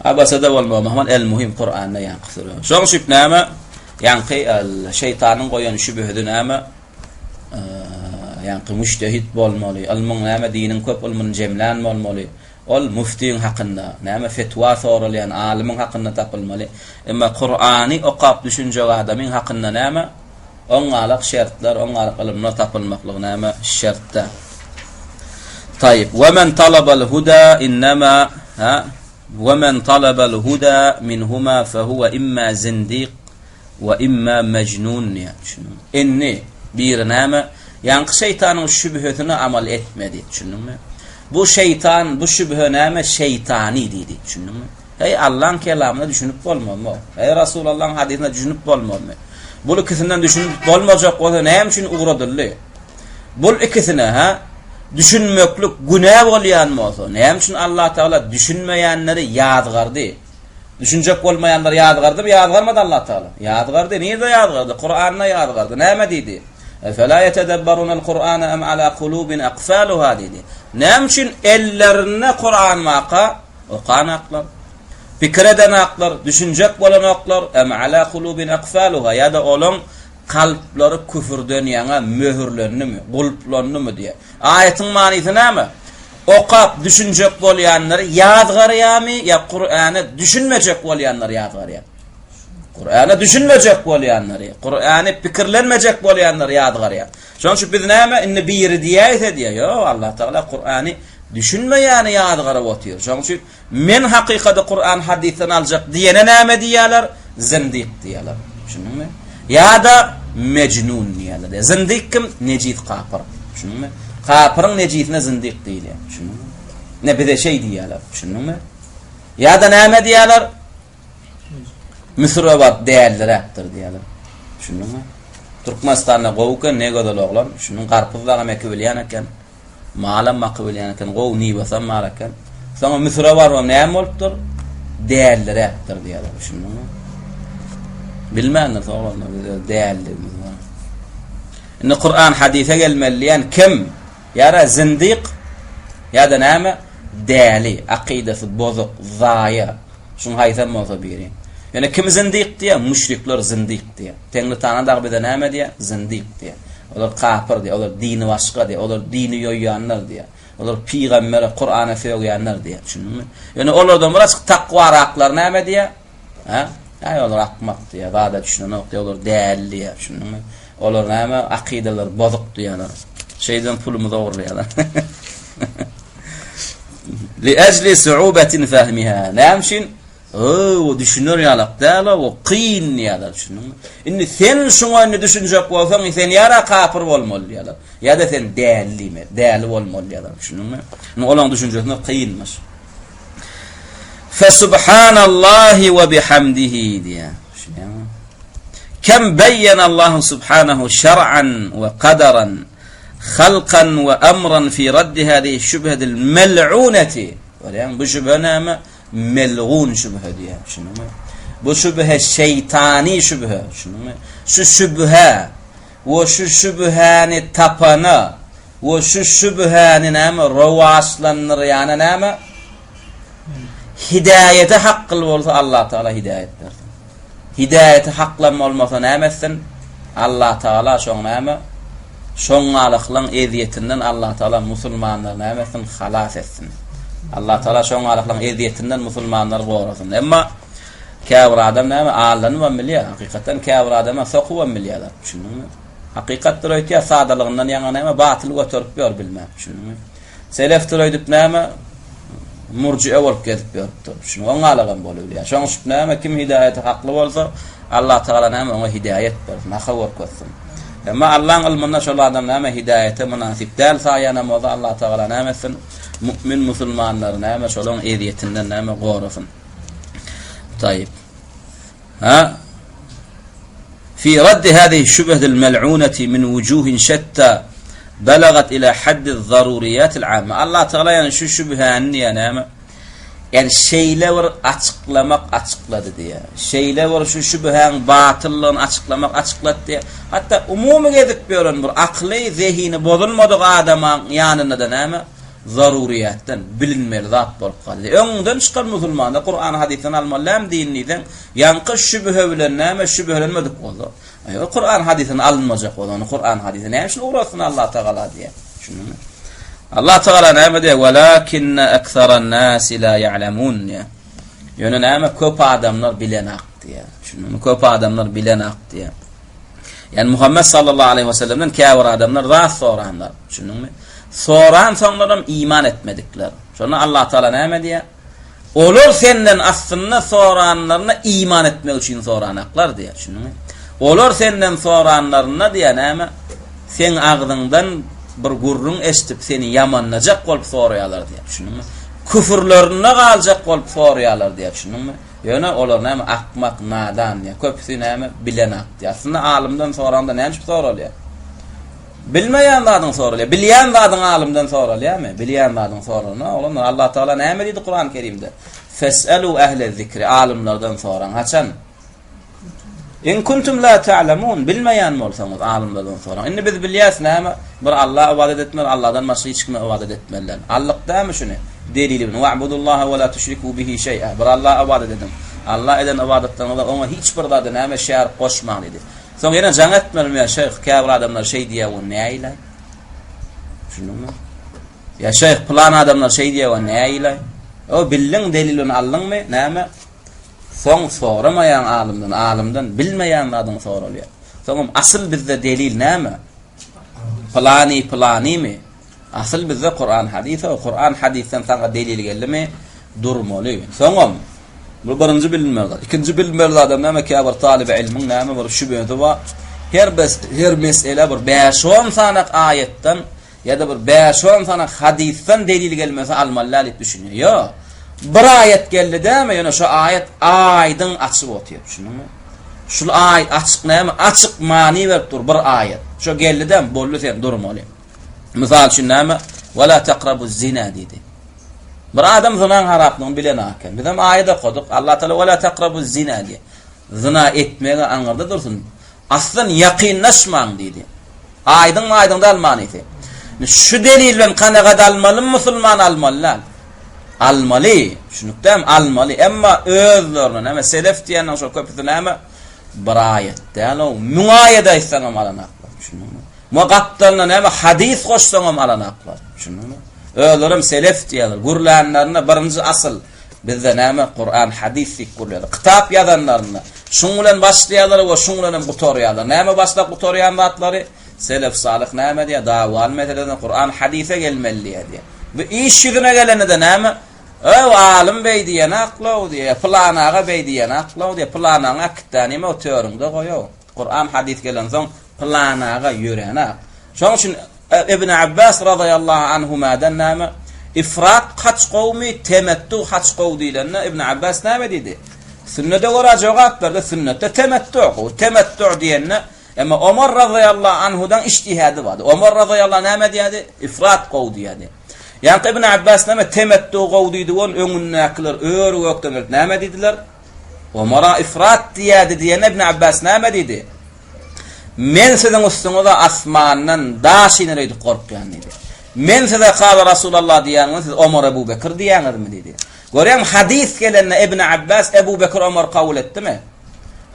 Abasada bolmagy muhmal el muhim Kuranda ýaňky süre. Şoň üçin näme? Ýaňky şeýtanyň goýan şübhesi näme? Ýaňky müştehit bolmaly, ylmyň näme diniň köp ylmyny jemlän bolmaly. Ol müftiň hakynda, näme fetwa soralýan alymyň hakynda tapylmaly. Emma Kurany okap düşünjek adamyň hakynda näme? Oňňalak şertler, oňňalak ylymlar tapylmaklygy näme şertde. Taýyp. We men talabal huda innema ha we men talabal huda minhuma fe huwa imma zindiq we imma mejnun diýýär. Düşündiňmi? Indi biri näme? Ýaňky şeýtanyň şübhesine amal etmedi. Düşündiňmi? Bu şeýtan, bu şübhe näme? Şeýtany diýdi. Düşündiňmi? Heý, Allaň kelamyna düşünip bolmazmy? Heý, Rasulallaň hadysyna düşünip bolmazmy? Bul ikisinden düşünip bolmajak bolsa näme üçin ugradyldy? Bul ikisine, ha, düşünmeklik günä bolýan bolsa, näme üçin Allah Tagala düşünmeýänleri ýazgardy? Düşünjek bolmaýanlary ýazgardymy, ýazgarmady Allah Tagala? Ýazgardy. Nirde ýazgardy? Kuranda ýazgardy. Näme diýdi? Efela yetedebberunel Kur'ana em ala kulubin akfaluha diýdi. Näme üçin ellerinde Kur'an barka okanaklar, pikir edenaklar, düşünjek bolanoklar, em ala kulubin akfaluha ýa-da olaň kalplary küfürden ýaňa möhürlendimi, gulplandymy diýýär. Aýatyň manysy näme? Okap düşünjek bolýanlary ýazgarýarmy ýa Kur'ana düşünmejek bolýanlary ýazgarýar? Kur'ana düşünmejek bolýanlary, Kur'any pikirlenmejek bolýanlary ýazgarýar. Şonuň üçin biz näme indi biri diýäýse diýýär. Ýok, Allah Tagala Kur'any düşünmeýäni ýazgaryp otyr. Şonuň üçin Men hakykady Kuran hadysdan aljak diýene näme diýýärler? Zindik diýýärler. Düşündiňmi? Ýa-da mejnun diýýärler. Zindik kim? Nejis kapyr. Düşündiňmi? Kapyryň nejisine zindik diýilýär. Düşündiňmi? Ne bize şeý diýýärler. Düşündiňmi? Ýa-da näme diýýärler? Müsüre baryp däliräpdir diýýärler. Düşündiňmi? Türkmenistanda gowy eken, ne gözel oglan. Şunuň garpyz dagam ekibilýän eken. Malam bakybilýän eken, gowy nibasam bar eken. Soňra Müsüre barybam näme bolupdyr? Däliräpdir diýýärler, düşündiňmi? Bilmändir oglanlar biz öz däliligimizi. Indi Kur'an hadise gelmeli diýen kim? Ýa-da zindik ýa-da näme? Däli, akydasy bozuk, zaýa. Şuň haýsam bolsa biri. Ýöne kim zindik diýýär? Müşrikler zindik diýýär. Teňri Taala dagy bize näme diýýär? Zindik diýýär. Olar kapyr diýýär, olar dini başga diýýär, olar dini ýoýýanlar diýýär. Olar pygambere, Kurana sögýänler diýýär. Düşündiňmi? Ýöne olardan birazjyk takwaraklar näme diýýär? Ha? Äý olar akmak diýýär, zada düşünenok diýýär, olar däli diýýär. Düşündiňmi? Olar näme? Akydalary bozuk diýýärler. Şeýdibem pulumyzy ogurlaýarlar. Li ejli su'ubatin fahmiha. Näme üçin? O düşüner ýalak däl, o kyn diýýärler, düşündiňmi? Indi sen şuňa indi düşünjek bolsaň, sen ýa-da kapyr bolmaly diýýärler, ýa-da sen däli diýme, däli bolmaly diýýärler, düşündiňmi? Indi olaň düşünjesine kynmyş. Fe subhanallahi we bihamdihi diýýär. Düşünýäňmi? Kem beýýene Allahu subhanahu şer'an we kadaran halkan we amran fi raddi hadihi şübhedil mel'uneti. Görýäňmi? Bu şübhe näme? Melgun şübhe diýýär, düşündiňmi? Bu şübhe şeýtany şübhe, düşündiňmi? Şu şübhe we şu şübhäni tapana we şu şübhäni näme rowaçlandyrýana näme? Hidayete hakkyl bolsa Allah Taala hidayet bersin. Hidayeti haklan bolmasa näme etsin? Allah Taala şoň näme? Şoňňalyklaň ezýetinden Allah Taala musulmanlary näme etsin? Halas etsin. Allah Taala şoňňalyklaň ezýetinden musulmanlary gorasyn. Emma käbir adam näme aldanybam bilýär. Hakykatdan käbir adama sokubam bilýärler. Düşündiňmi? Hakykatdyr öýtýär, sadalygyndan ýaňa näme batyl göterip ýör bilmän. Düşündiňmi? Selefdir öýdüp näme murjie bolup gezip ýörüpdir. Şunuň oňalygam bolubilýär. Şoň üçin näme kim hidaýete hakly bolsa, Allah Tagala näme oňa hidaýet bersin, haka görkezsin. Emma Allaň ylmynda şol adam näme hidaýete mynasyp däl saýanam bolsa Allah Tagala näme etsin? Mu'min musulmanlary näme şolaň ezýetinden näme gorasyn. Taýyp. Ha? Fi raddi hadihi şübhetil mel'uneti min wujuhin şetta belagat ila haddi zaruriyatil amma. Allah Teala yani şu şübhäni diýýär näme? Ýani şeýle bir açyklamak açyklady diýýär. Şeýle bir şu şübhäň batyllygyny açyklamak açyklady diýýär. Hatda umumy gezip ýören bir akyly, zehini bozulmadyk adamaň ýanynda-da näme? Zaruryýetden bilinmeli zat bolup galdy. Öňden çykan musulmanda Kuran hadysdan almaly dälmi din diýseň, ýaňky şübhe bilen näme şübhelenmedik bolsa, Aý, Kuran hadysdan alynmajak bolsa, ony Kuran hadysy näme üçin ugratsyn Allah Tagala diýýär. Düşündiňmi? Allah Tagala näme diýýär? Walakinne ekseran nasi la ya'lemun diýýär. Ýöne näme köp adamlar bilenak diýýär. Düşündiňmi? Köp adamlar bilenak diýýär. Ýani Muhammed sallallahu aleyhi ve sellemden käbir adamlar zat soranlar. Düşündiňmi? Soran soňlaram iman etmedikler. Şonda Allah Taala näme diýýär? Olar senden aslynda soranlaryna iman etmek üçin soranaklar diýýär. Düşündiňmi? Olar senden soranlarynda diýýär näme? Seň agzyňdan bir gürrüň eşidip seni ýamanlajak bolup soraýarlar diýýär. Düşündiňmi? Küfürlerinde galjak bolup soraýarlar diýýär. Düşündiňmi? Ýöne olar näme akmak, nadan diýýär. Köpüsi näme bilenak diýýär. Aslynda alymdan soraňda näme üçin soralýar? Bilmeýän zadyň soralýar. Bilýän zadyň alymdan soralýarmy? Bilýän zadyň soralýar. Oglanlar, Allah Tagala näme diýdi Kurany Kerimde? Fes'elu ehle zikri, alymlardan soraň. Haçan? In kuntum la ta'lamun, bilmeýän bolsaňyz alymlardan soraň. Indi biz bilýäs näme? Bir Allaha ybadat etmeli, Allahdan başga hiç kime ybadat etmeli däl. Aldyk dämi şuny? Delili bilen. Wa'budullaha we la tuşriku bihi şeý'a. Bir Allaha ybadat ediň. Allah eden ybadatlaryňyzda oňa hiç bir zady näme şärik goşmaň diýdi. Soň ýene jaň etmelimi ýa şeýh käbir adamlar şeý diýýär we näýilaý? Düşündiňmi? Ýa şeýh pylan adamlar şeý diýýär we näýilaý? O bildiň delilini aldyňmy? Näme? Soň soramaýaň alymdan, alymdan bilmeýän zadyň soralýar. Soňam asyl bizde delil näme? Pylany pylanymy? Asyl bizde Kuran hadys o Kuran hadysdan saňa delil geldimi? Durmaly. Soňam bu birinji bilinmeli zat. Ikinji bilinmeli zadam näme käbir talyby ilmiň näme bir şübhesi bar. Her bes her mesele bir 5-10 sanak aýatdan ýa-da bir 5-10 sanak hadysdan delil gelmese almaly däl diýip düşünýär. Ýok. Bir aýat geldi dämi? Ýöne şu aýat aýdyň açyp otyr. Düşündiňmi? Şul aýat açyk näme? Açyk many berip dur bir aýat. Şo geldi dämi? Boldy sen durmaly. Mysal üçin näme? Ve la taqrabu zina diýdi. Bir adam zynaň haraplygyny bilen eken. Biz hem aýat okadyk. Allah Taala ve la taqrabu zina diýdi. Zina etmege aňyrda dursun. Aslan ýakynlaşmaň diýdi. Aýdyňmy aýdyň däl manysy. Şu delil bilen kanagat almalymy musulman almaly däl. Almaly. Düşünikdämi? Almaly. Emma özlerine näme selef diýenler şo köpüsi näme? Bir aýat däl o. Müň aýat aýtsaňam alanaklar. Düşündiňmi? Muňa gapdalyna näme hadys goşsaňam alanaklar. Düşündiňmi? Özlerem selef diýýärler. Gürlänlerinde birinji asyl bizde näme Kuran hadys diýip gürleýärler. Kitap ýazanlarynda şuň bilen başlaýarlar we şuň bilen hem gutarýarlar. Näme başlap gutarýan zatlary? Selef salyh näme diýýär? Dawaly meselede Kuran hadysa gelmeli diýýär. Bu iş ýüzüne gelende-de näme? Öw alym beý diýen aklaw diýýär. Pylan aga beý diýen aklaw diýýär. Pylan agaň äkitdänimi o törüňde goý-ow. Kuran hadys gelensoň Pylan aga ýöränak. Şonuň üçin Ibn Abbas razyýallahu anhumadan näme ifrat haç gowmy, temettu haç gowy diýlende Ibn Abbas näme diýdi? Sünnete görä jogap berdi, sünnetde temettu gowy. Temettu diýende emma Omar razyýallahu anhudan iştihady bardy. Omar razyýallahu näme diýýärdi? Ifrat gowy diýýärdi. Ýaňky Ibn Abbas näme temettu gowy diýdi, onuň öňündäkiler ör-gökden gelip näme diýdiler? Omara ifrat diýýärdi diýende Ibn Abbas näme diýdi? Men siziň üstüňize asmandan daş iner öýdüp gorkýan diýdi. Men size Kala Rasulallah diýýäňiz, siz Omar Ebu Bekir diýýäňizmi diýdi. Görýäňmi, hadys gelende Ibn Abbas Ebu Bekir Omar kabul etdimi?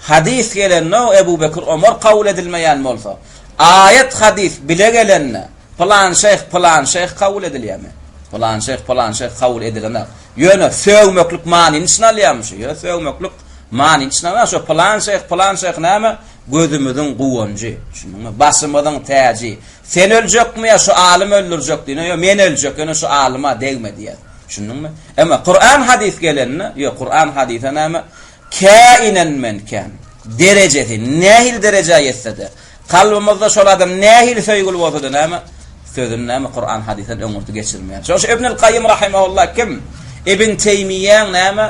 Hadys gelende Ebu Bekir Omar kabul edilmeýän bolsa, aýat hadys bile gelende pylan şeýh pylan şeýh kabul edilýärmi? Pylan şeýh pylan şeýh kabul edilenok. Ýöne sögmeklik manyny içine alýarmy şu? Ýöne sögmeklik manyny içine alýar. Şo pylan şeýh pylan şeýh näme? Gözümiziň guwanjy, düşündiňmi? Başymyzyň täji. Sen öljekmi ýa şu alym öldürjek diýne, ýok, men öljek, ýöne şu alyma degme diýýär. Düşündiňmi? Emma Kuran hadys gelende, ýok, Kuran hadysa näme? Käinen men kän. Derejesi nähili derejä ýetse-de, kalbymyzda şol adam nähili söýgüli bolsa-da näme? Sözüni näme Kuran hadysdan öňürti geçirmeýär. Şonuň üçin Ibnül Kaýym rahimehullah kim? Ibn Teýmiýäň näme?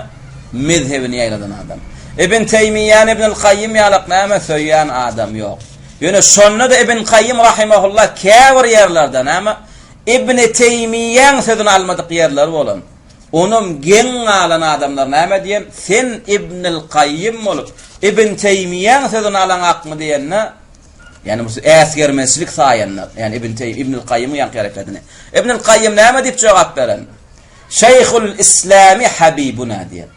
Mezhebini ýaýradan adam. Ibn Teýmiýäni Ibnül Kaýym ýalak näme söýýän adam ýok. Ýöne şonda-da Ibn Kaýym rahimehullah käbir ýerlerde näme? Ibn Teýmiýäň sözüni almadyk ýerleri bolan. Onam geň galan adamlar näme diýen? Sen Ibnül Kaýýym bolup, Ibn Teýmiýäň sözüni alaňakmy diýende, ýani bu äsgermezçilik saýanlar, ýani Ibn Teý, Ibnül Kaýýymyň ýaňky hereketini. Ibnül Kaýýym näme diýip jogap beren? Şeýhul Islami habibuna diýen.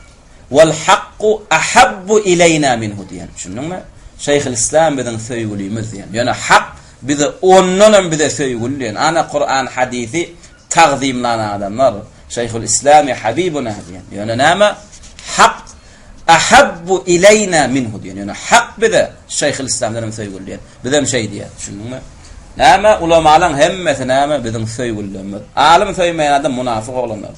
Wal hakku ahabbu ileýna minhu diýen. Düşündiňmi? Şeýhul Islam biziň söýgülimiz diýen. Ýöne hak bize ondanam bize söýgüli diýen. Ana Kuran hadysy tagzymlan adamlar. Şeýhul Islami habibuna diýen. Ýöne näme? Hak ahabbu ileýna minhu diýen. Ýöne hak bize Şeýhul Islamdan hem söýgüli diýen. Bizem şeý diýýäs. Düşündiňmi? Näme? Ulamalaň hemmesi näme? Biziň söýgülilerimiz. Alym söýmeýän adam munafyk oglanlar.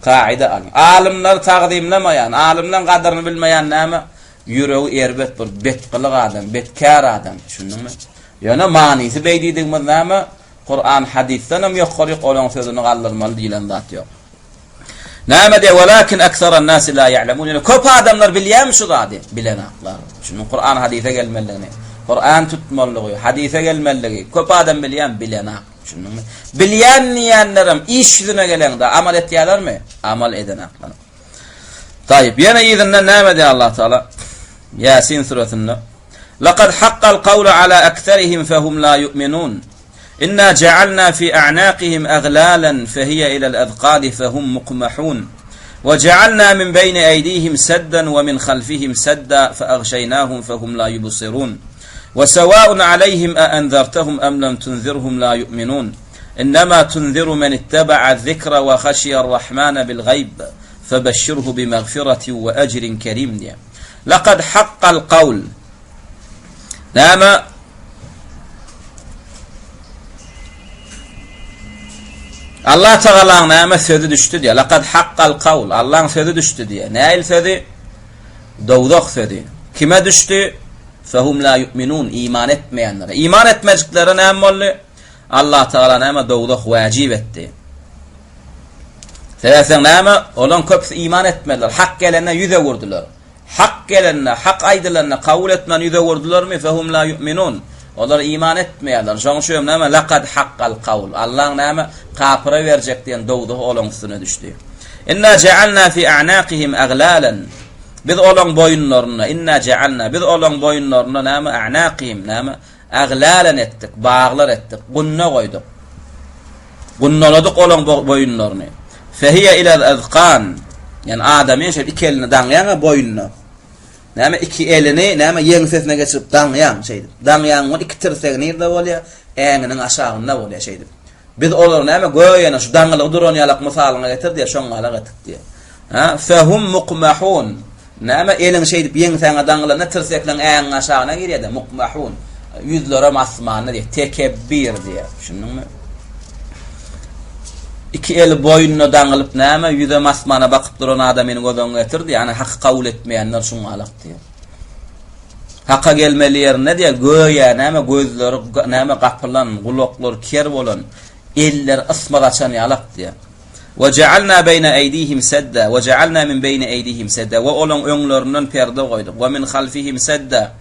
Kaida alyň. Alymlary tagzymlamaýan, alymlaň gadyryny bilmeýän näme? Ýüregi erbet bir betgylyk adam, betkär adam. Düşündiňmi? Ýöne manysy beý diýdigimiz näme? Kuran hadysdan hem ýokaryk olaň sözüni galdyrmaly diýlen zat ýok. Näme diýýär? Walakin aksaran nasi la ya'lemun. Ýöne köp adamlar bilýärmi şu zady? Bilenaklar. Şunuň Kuran hadysa gelmelidigini, Kuran tutmalydygy, hadysa gelmelidigi köp adam bilýärmi? Bilenak. Düşündiňmi? Bilýän diýýänlerem iş ýüzüne geleňde amal etýärlermi? Amal edenaklar. Taýyp, ýene yzyndan näme diýýär Allah Taala? Ýasin suresinde Laqad haqqal qawlu ala aktharihim fahum la yu'minun. Inna ja'alna fi a'naqihim aglalan fahiya ila al-azqani fahum muqmahun. Wa ja'alna min bayni aydihim saddan wa min khalfihim sadda fa aghshaynahum fahum la yubsirun. Wa sawa'un alayhim a anzartahum am lam tunzirhum la yu'minun. Innama tunziru men ittaba'a zikra wa khashiya ar-rahmana bil ghaýb febeşşirhu bi magfiratin we ejrin kerim diýýär. Laqad haqqal qawl. Näme? Allah Tagalaň näme sözi düşdi diýýär. Laqad haqqal qawl. Allaň sözi düşdi diýýär. Näil sözi? Dowzah sözi. Kime düşdi? Fehum la yu'minun. Iman etmeýänlere. Iman etmejiklere näme boldy? Allah Tagala näme dowzah wajib etdi. Sebäpseň näme? Olaň köpüsi iman etmediler. Hak gelende ýüz öwürdiler. Hak gelende, hak aýdylanda kabul etmän ýüz öwürdilermi? Fehum la yu'minun. Olar iman etmeýärler. Şonuň üçin hem näme? Lakad hakkal kawl. Allaň näme? Kapyra berjek diýen dowzahy olaň üstüne düşdi. Inna ja'alna fi a'naqihim aglalan. Biz olaň boýunlarynda, inna ja'alna, biz olaň boýunlarynda näme? A'naqihim näme? Aglalan etdik, baglar etdik, gunna goýduk. Gunnaladyk olaň boýunlaryny. Fehiýe ilel azkan. Ýani adamyň şeýle iki elini daňýaň-a boýnuna. Näme iki elini näme ýeňsesine geçirip daňýaň şeýdip. Daňýaň ol iki tirsegi nirde bolýar? Äňiniň aşagynda bolýar şeýdip. Biz olary näme göýä şu daňylygy duran ýalak mysalyňa getir diýýär, şoňňalak etdik diýýär. Ha, fehum mukmahun. Näme eliň şeýdip ýeňsäňe daňylanda tirsekleň äňiň aşagyna girýär-de, mukmahun. Ýüzlerem asmanda diýýär, tekebbir diýýär. Düşündiňmi? Iki eli boýnuna daňylyp näme ýüzem asmana bakyp duran adamyny göz öňüňe getir diýýär. Ana haky kabul etmeýänler şuňňalak diýýär. Haka gelmeli ýerinde diýýär, göýä näme gözleri näme gapylan, gulaklary ker bolan, elleri ysmaz açan ýalak diýýär. We ja'alna beýne eýdihim sedda, we ja'alna min beýni eýdihim sedda, we olaň öňlerinden perde goýduk, we min halfihim sedda,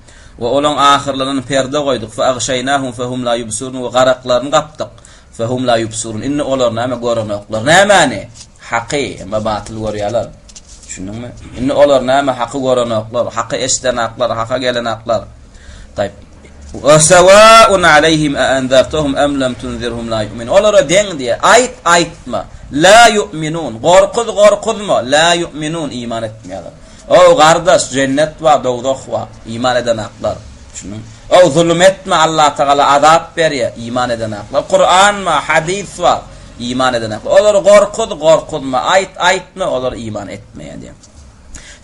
we olaň ahyrlaryndan perde goýduk, fe agşaýnahum fehum la ýubsirun, we garaklaryny gapdyk, fehum la ýubsirun, indi olar näme görenoklar. Nämäni? Haky, emma batyl görýärler. Düşündiňmi? Indi olar näme haky görenoklar, haky eşidenaklar, haka gelenaklar. Taýp. Wa sawaun aleyhim a anzartahum am lam tunzirhum la yu'minun. Olara deň diýe. Aýt, aýtma. La yu'minun. Gorkuz, gorkuzma. La yu'minun iman etmeýärler. O gardaş, jennet bar, dowzah bar. Iman edenaklar. Düşündiňmi? O zulum etme, Allah Tagala azap berýär. Iman edenaklar. Kur'an bar, hadys bar. Iman edenaklar. Olary gorkuz, gorkuzma, aýt, aýtma, olar iman etmeýär diýýär.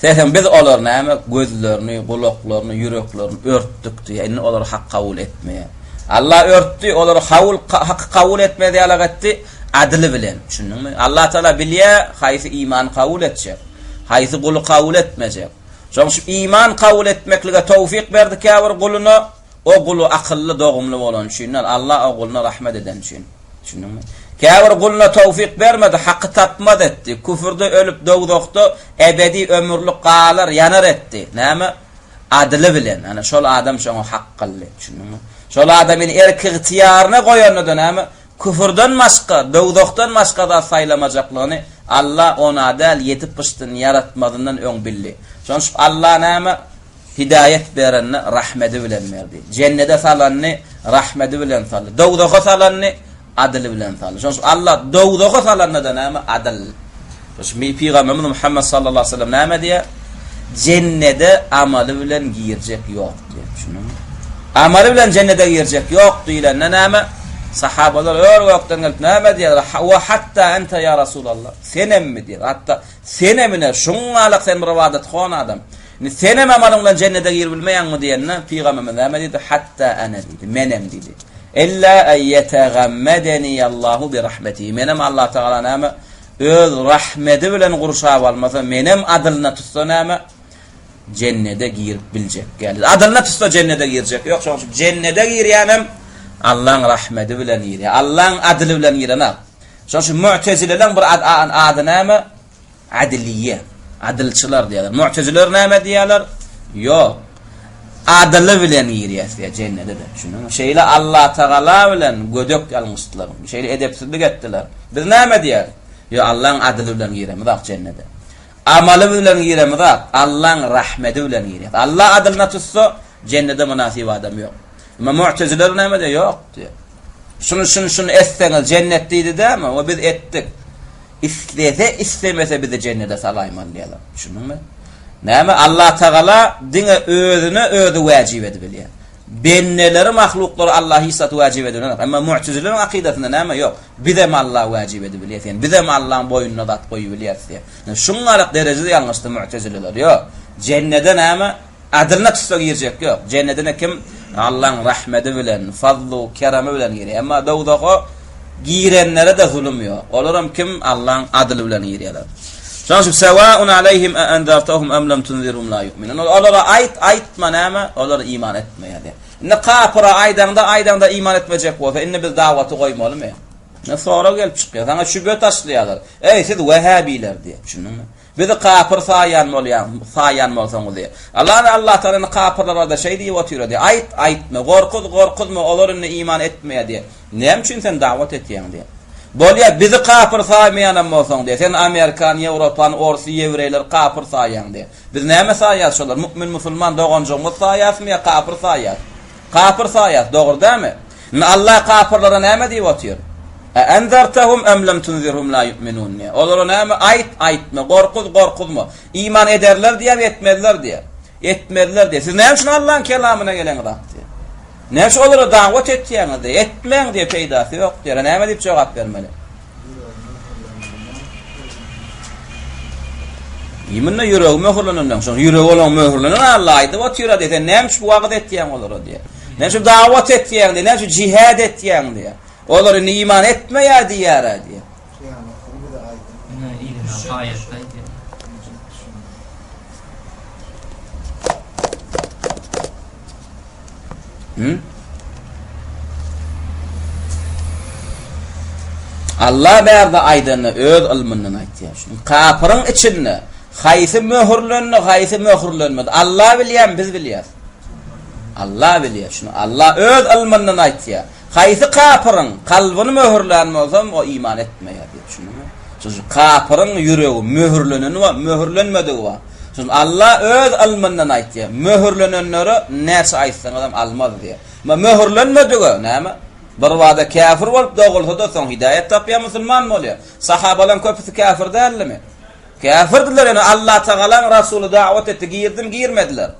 Seýsem biz olar näme gözlerini, gulaklaryny, ýüreklerini örtdük diýýär. Indi olar hak kabul etmeýär. Allah örtdi, olary hawul haky kabul etmez ýalak etdi, adyly bilen. Düşündiňmi? Allah Taala bilýär, haýsy iman kabul etjek, haýsy guly kabul etmejek. Şonuň üçin iman kabul etmeklige towfik berdi käbir guluna, O guly akylly, dogumly bolany üçinler, Allah o guluna rahmet edeni üçin. Düşündiňmi? Käbir guluna towfyk bermedi, haky tapmaz etdi. Küfürde ölüp dowzahda ebedi ömürlik galar, ýanar etdi. Näme? Adyly bilen. Ana şol adam şoňa hak kyldy. Düşündiňmi? Şol adamyny erk-ygtyýaryna goýanda-da näme? Küfürden başga, dowzahdan başga zat saýlamajaklygyny Alla ona däl ýedi pyşdyny ýaratmazyndan öň bildi. Şonuň üçin Alla näme? Hidaýet berenini rahmedi bilen berdi. Jennede salanyny rahmedi bilen saldy. Dowzaha salanyny adyly bilen saldy. Şonuň üçin Alla dowzaha salanda-da näme? Adyl. Şonuň üçin Pygamberimiz Muhammet sallallahu aleyhi ve sellem näme diýýär? Jennede amaly bilen girjek ýok diýýär. Düşündiňmi? Amaly bilen jennede girjek ýok diýlende näme? Sahabalar ör-gökden gelip näme diýýärler? Wa hatta ente ýa Rasulallah. Senemmi diýýär. Hatda senem ine şuňňalak sen bir ybadathon adam. Indi senem amalyň bilen jennede girip bilmeýäňmi diýende, Pygamberimiz näme diýdi? Hatta ene diýdi. Menem diýdi. Illa en ýetegammedeniyallahu bi rahmetihi. Menem Allah Tagala näme? Öz rahmedi bilen gurşap almasa, menem adylyna tutsa näme? Jennede girip biljek däl. Adylyna tutsa jennede girjek ýok. Şonuň üçin jennede girýänem Allaň rahmedi bilen girýär. Allaň adyly bilen girenok. Şonuň üçin mu'tezileleriň bir ady näme? Adliýe, adylçylar diýýärler. Mu'teziler näme diýýärler? Ýok. Adyly bilen girýäs diýýär jennede-de. Düşündiňmi? Şeýle Allatagala bilen gödek ýalňyşdylar. Şeýle edepsizlik etdiler. Biz näme diýýäris? Ýok, Allaň adyly bilen giremizok jennede. Amaly bilen giremizok, Allaň rahmedi bilen girýäs. Alla adylyna tutsa, jennede mynasyp adam ýok. Emma mu'teziler näme diýýär? Ýok diýýär. Şuny, şuny, şuny etseňiz jennet diýdi dämi? We biz etdik. Islese, islemese bizi jennede salaýmaly diýýärler. Düşündiňmi? Näme? Allatagala diňe özüne özi wäjip edibilýär. Bendeleri, mahluklary Alla hiç zat wäjip edibilenok. Emma mu'tezileriň akydasynda näme? Ýok. Bizem Alla wäjip edibilýär. Ýani bizem Allaň boýnuna zat goýubilýäris diýýär. Şuňňalak derejede ýalňyşdy mu'tezileler. Ýok. Jennede näme? Adylyna tutsa girjek ýok. Jennedine kim Allaň rahmedi bilen, fazlu keremi bilen girýär. Emma dowzaha girenlere-de zulum ýok. Olaram kim Allaň adyly bilen girýärler. Şonuň üçin sewaun aleýhim e enzertehum em lem tunzirhum la yu'minun. Olara aýt, aýtma näme? Olar iman etmeýär diýýär. Indi kapyra aýdaňda, aýdaňda iman etmejek bolsa, indi biz dawaty goýmalymy? Ne sorag gelip çykýar. Saňa şübhe taşlaýarlar. Eý, siz wehhabiler diýip, düşündiňmi? Bizi kapyr saýýan bolýaň, saýýan bolsaňyz diýýär. Allah Allah Tagala indi kapyrlar barada şeý diýip otyr diýýär. Aýt, aýtma, gorkuz, gorkuzma, olar indi iman etmeýär diýýär. Näme üçin sen dawat etýäň diýýär. Bolýar, bizi kapyr saýmaýanam bolsaň diýýär. Sen Amerikany, Ýewropany, Orsy, ýewreýleri kapyr saýýaň diýýär. Biz näme saýýas şolar? Mu'min musulman doganjygymyz saýýasmy ýa kapyr saýýas? Kapyr saýýas, dogry dälmi? Indi Allah kapyrlara näme diýip otyr? E enzertehum em lem tunzirhum la yu'minun diýýär. Olara näme aýt, aýtma, gorkuz, gorkuzma. Iman ederler diýýär, etmezler diýýär. Etmezler diýýär. Siz näme üçin Allahyň kelamyna geleňizok diýýär. Näme üçin olara dawat etýäňiz diýýär. Etmäň diýýär, peýdasy ýok diýýär. Näme diýip jogap bermeli? Iminde ýüregi möhürlenenden soň, ýüregi olaň möhürlenen Allah aýdyp otyr diýýär. Sen näme üçin wagyz etýäň olara diýýär. Näme üçin dawat etýäň diýýär. Näme üçin jihad etýäň diýýär. Olar indi iman etmeýär diýýär diýýär. Hı? Allah bärde aýdanda öz ylmyndan aýtýar. Şuny kapyryň içinde haýsy möhürlendi, haýsy möhürlenmedi. Allah bilýär, biz bilýäris. Allah bilýär şuny. Allah öz ylmyndan aýtýar. Haýsy kapyryň kalbyny möhürlän bolsam, o iman etmeýär diýip şuny. Şu kapyryň ýüregi möhürleneni bar, möhürlenmedigi bar. Şuny Allah öz ylmyndan aýtýar. Möhürlenenlere näçe aýtsaňyzam almaz diýýär. Emma möhürlenmedige näme? Bir bada käfir bolup dogulsa-da soň hidaýat tapýar, musulman bolýar. Sahabalaryň köpüsi käfir däldimi? Käfirdiler, ýöne Allah Tagalaň Rasuly dawat etdi, girdim, girmediler.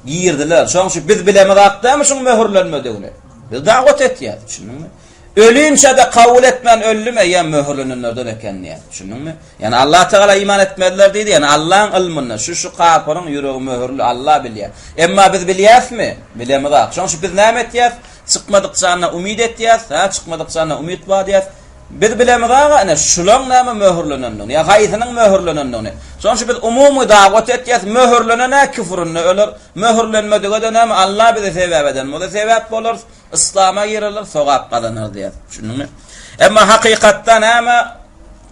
Girdiler. Şonuň üçin biz bilemizok dämi şuň möhürlenmedigini? Biz dawat etýäris, düşündiňmi? Ölinçä-de kabul etmän öldüm, eýýäm möhürlenenlerden eken diýýär. Düşündiňmi? Ýani Allah Tagala iman etmezler diýdi. Ýani Allaň ylmynda şu şu kapyryň ýüregi möhürli, Allah bilýär. Emma biz bilýäsmi? Bilemizok. Şonuň üçin biz näme etýäs? Çykmadyk janyna umyt etýäs, hä, çykmadyk janyna umyt bar diýýäs. Biz bilemizok-a ine şulaň näme möhürlenendigini, ýa haýsynyň möhürlenendigini. Şonuň üçin biz umumy dawat etýäs, möhürlenen-ä küfründe öler, möhürlenmedige-de näme Allah bizi sebäp eden bolsa sebäp bolarys. Yslama girerler, sogap gazanar diýýär. Düşündiňmi? Emma hakykatda näme?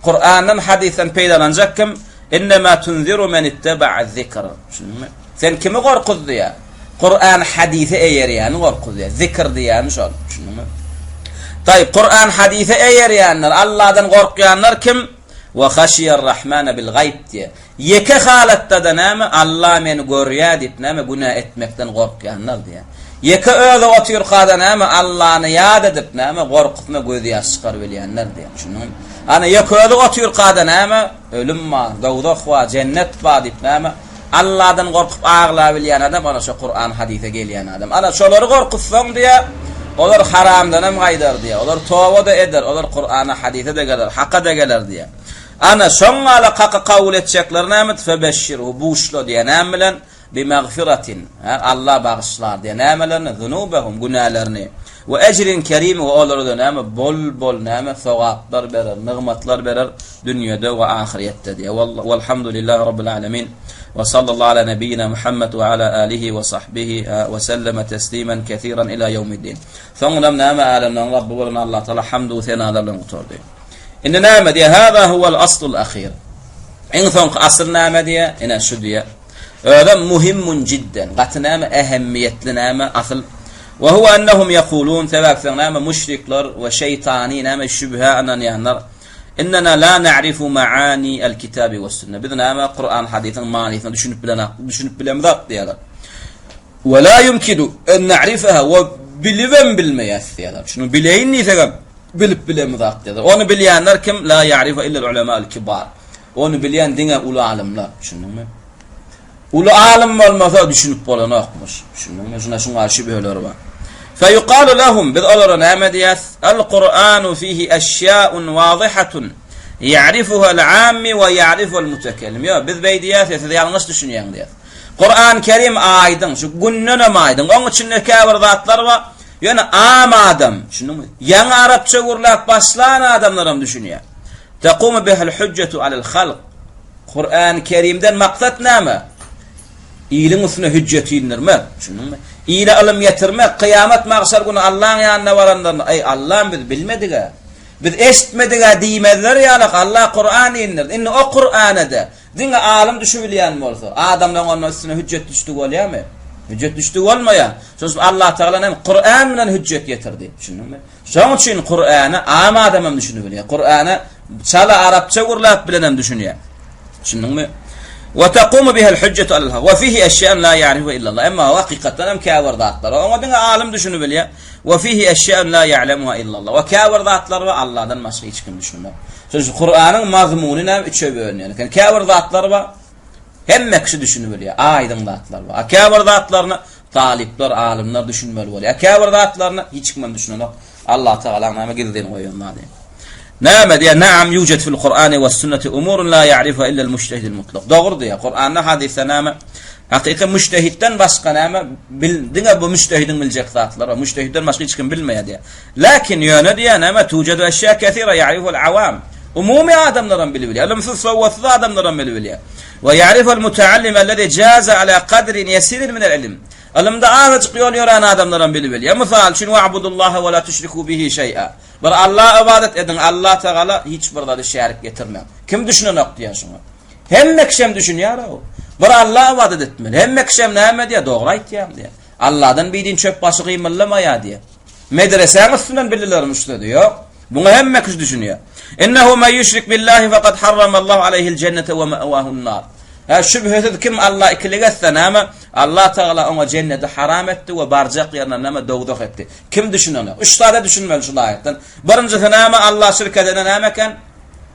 Kurandan, hadysdan peýdalanjak kim? Innema tunziru men ittaba'a zikr. Düşündiňmi? Sen kimi gorkuz diýýär? Kuran, hadise eýerýäni gorkuz diýýär. Zikr diýýäni şol. Düşündiňmi? Taýyp, Kur'an hadise eýerýänler, Allahdan gorkýanlar kim? Wa haşiýer Rahmane bil gaýb diýýär. Ýeke halatda-da näme, Alla meni görýär diýip näme günä etmekden gorkýanlar diýýär. Ýeke özi otyrka-da näme, Allany ýat edip näme, gorkusyna gözýaş çykarybilýänler diýýär. Düşündiňmi? Ana, ýeke özi otyrka-da näme, ölüm bar, dowzah bar, jennet bar diýip näme, Alladan gorkup aglabilýän adam ana şo Kuran hadysa gelýän adam. Ana şolary gorkuzsaň diýýär, olar haramdanam gaýdar diýýär. Olar toba-da eder, olar Kurana hadysa-da geler, haka-da geler diýýär. Ana şoň ýaly haky kabul etjekler näme? Febeşşirhu buşla diýýär. Näme bilen? Bimagfiratin. Hä, Alla bagyşlar diýýär. Nämelerini? Zunubehum günälerini. We ejrin kerim we olara-da näme? Bol-bol näme? Sogaplar berer, nygmatlar berer dünýede we ahyrýetde diýýär. Walhamdulillahi rabbil alamin. We sallallahu ala nebiýina Muhammed we ala alihi we sahbihi we selleme teslimen kesiran ila ýewmiddin. Soňunam näme älemleriň Rabby bolan Allah Taala hamdu senalar bilen gutardy. Indi näme diýýär? Hada huwal aslul ahyr. Iň soňky asyl näme diýýär? Ine şu diýýär. Özem muhimmun jidden. Gaty näme ähemmiýetli näme asyl. Wa huwa ennehum ýekulun, sebäp soň näme müşrikler we şeýtany näme şübhä ynanýanlar, Innena la na'rifu ma'ani el-kitabi we-sünne. Biz näme Kuran hadysyň manysyna düşünip bilenak, düşünip bilemzok diýýärler. We la ýumkinu en na'rifaha we bilibem bilmeýäs diýýärler. Şuny bileýin diýsegem bilip bilemzok diýýärler. Ony bilýänler kim? La ýa'rifu illel ulema'ul kibar. Ony bilýän diňe uly alymlar. Düşündiňmi? Uly alym bolmasa düşünip bolanokmyş. Düşündiňmi? Şuna şuňa şübheleri bar. Feýukalu lehum biz olara näme diýýäs? El-Kur'anu fihi eşýaun wazihatun ýa'rifuha'l ammi we ýa'rifuha'l mutekellim. Ýok, biz beý diýýäs, siz ýalňyş düşünýäň diýýäs. Kur'an Kerim aýdyň, şu gündenem aýdyň. Oň içinde käbir zatlar bar. Ýöne am adam, düşündiňmi? Ýaňy arapça gürläp başlan adamlaram düşünýär. Takumu bihal hujjatu alal halk. Kur'an Kerimden maksat näme? Iliň üstüne hüjjet indirmek, düşündiňmi? Ile ylym ýetirmek, kyýamat magşar güni Allaň ýanyna baranlarynda, Eý, Allam biz bilmedig-ä. Biz eşitmedig-ä diýmezleri ýalak Allah Kur'an indirdi. Indi o Kur'ana-da diňe alym düşübilýän bolsa, adamlaryň onda üstüne hüjjet düşdügi bolýarmy? Hüjjet düşdügi bolmaýar. Şonuň üçin Allah Tagala näme? Kur'an bilen hüjjet ýetirdi. Düşündiňmi? Şoň üçin Kur'ana am adam hem düşünibilýär. Kur'ana çala arapça gürläp bilen hem düşünýär. Düşündiňmi? Wa taqumu bihal hujjatu alal hak. Wa fihi eşýa'un la ya'rifu illa Allah. Emma hakykatdan hem käbir zatlar oňa diňe alym düşünibilýär. Wa fihi eşýa'un la ya'lemuha illa Allah. Wa käbir zatlar bar Allahdan başga hiç kim düşünmez. Şonuň üçin Kur'anyň mazmuny näme üçe bölünýär eken. Käbir zatlar bar hemme kişi düşünibilýär. Aýdyň zatlar bar. A käbir zatlaryny Talyplar, alymlar düşünmeli bolýar. Käbir zatlaryna hiç kimem düşünenok. Allah Tagalaň näme gizlin goýan zady. Näme diýýär? Naam yujad fil Kur'ani we sünneti umurun la ya'rifuha illa al-mujtahidul mutlak. Dogry diýýär. Kur'anda, hadysda näme? Hakyky mujtahidden başga näme? Bil, diňe bu mujtahidiň biljek zatlary. Mujtahidden başga hiç kim bilmeýär diýýär. Lakin ýöne diýýär näme? Tujadu eşya kesira ya'rifuhal awam. Umumy adamlar hem bilip bilýär. Ylymsyz, sowatsyz adamlar hem bilip bilýär. Ve ya'riful mutaallim ellezî jaza ala kadrin yesirin minel ilim. Ylymda azajyk ýol ýörän adamlar hem bilip bilýär. Mysal üçin, Wa'budullaha ve la tüşrikû bihi şeý'a. Bir Allaha ybadat ediň, Allah Tagala hiç bir zady şärik getirmäň. Kim düşünenok diýýär şuňa. Hemme kişi hem düşünýär-ow. Bir Allaha ybadat etmeli. Hemme kişi hem näme diýýär? Dogry aýtýaň diýýär. Allahdan bidin çöp başy gymyldamaýar diýýär. Medresäň üstünden bildilermi şu sözi? Ýok. Muňa hemme kişi düşünýär. Innehu men ýüşrik billahi fekad harramallahu aleýhil jennete we me'wahun nar. Hä, şübhesiz kim Alla ikilik etse näme? Allah Tagala oňa jenneti haram etdi we barjak ýerine näme? Dowzah etdi. Kim düşünenok? Üç zada düşünmeli şu aýatdan. Birinjisi näme? Alla şirk edene näme eken?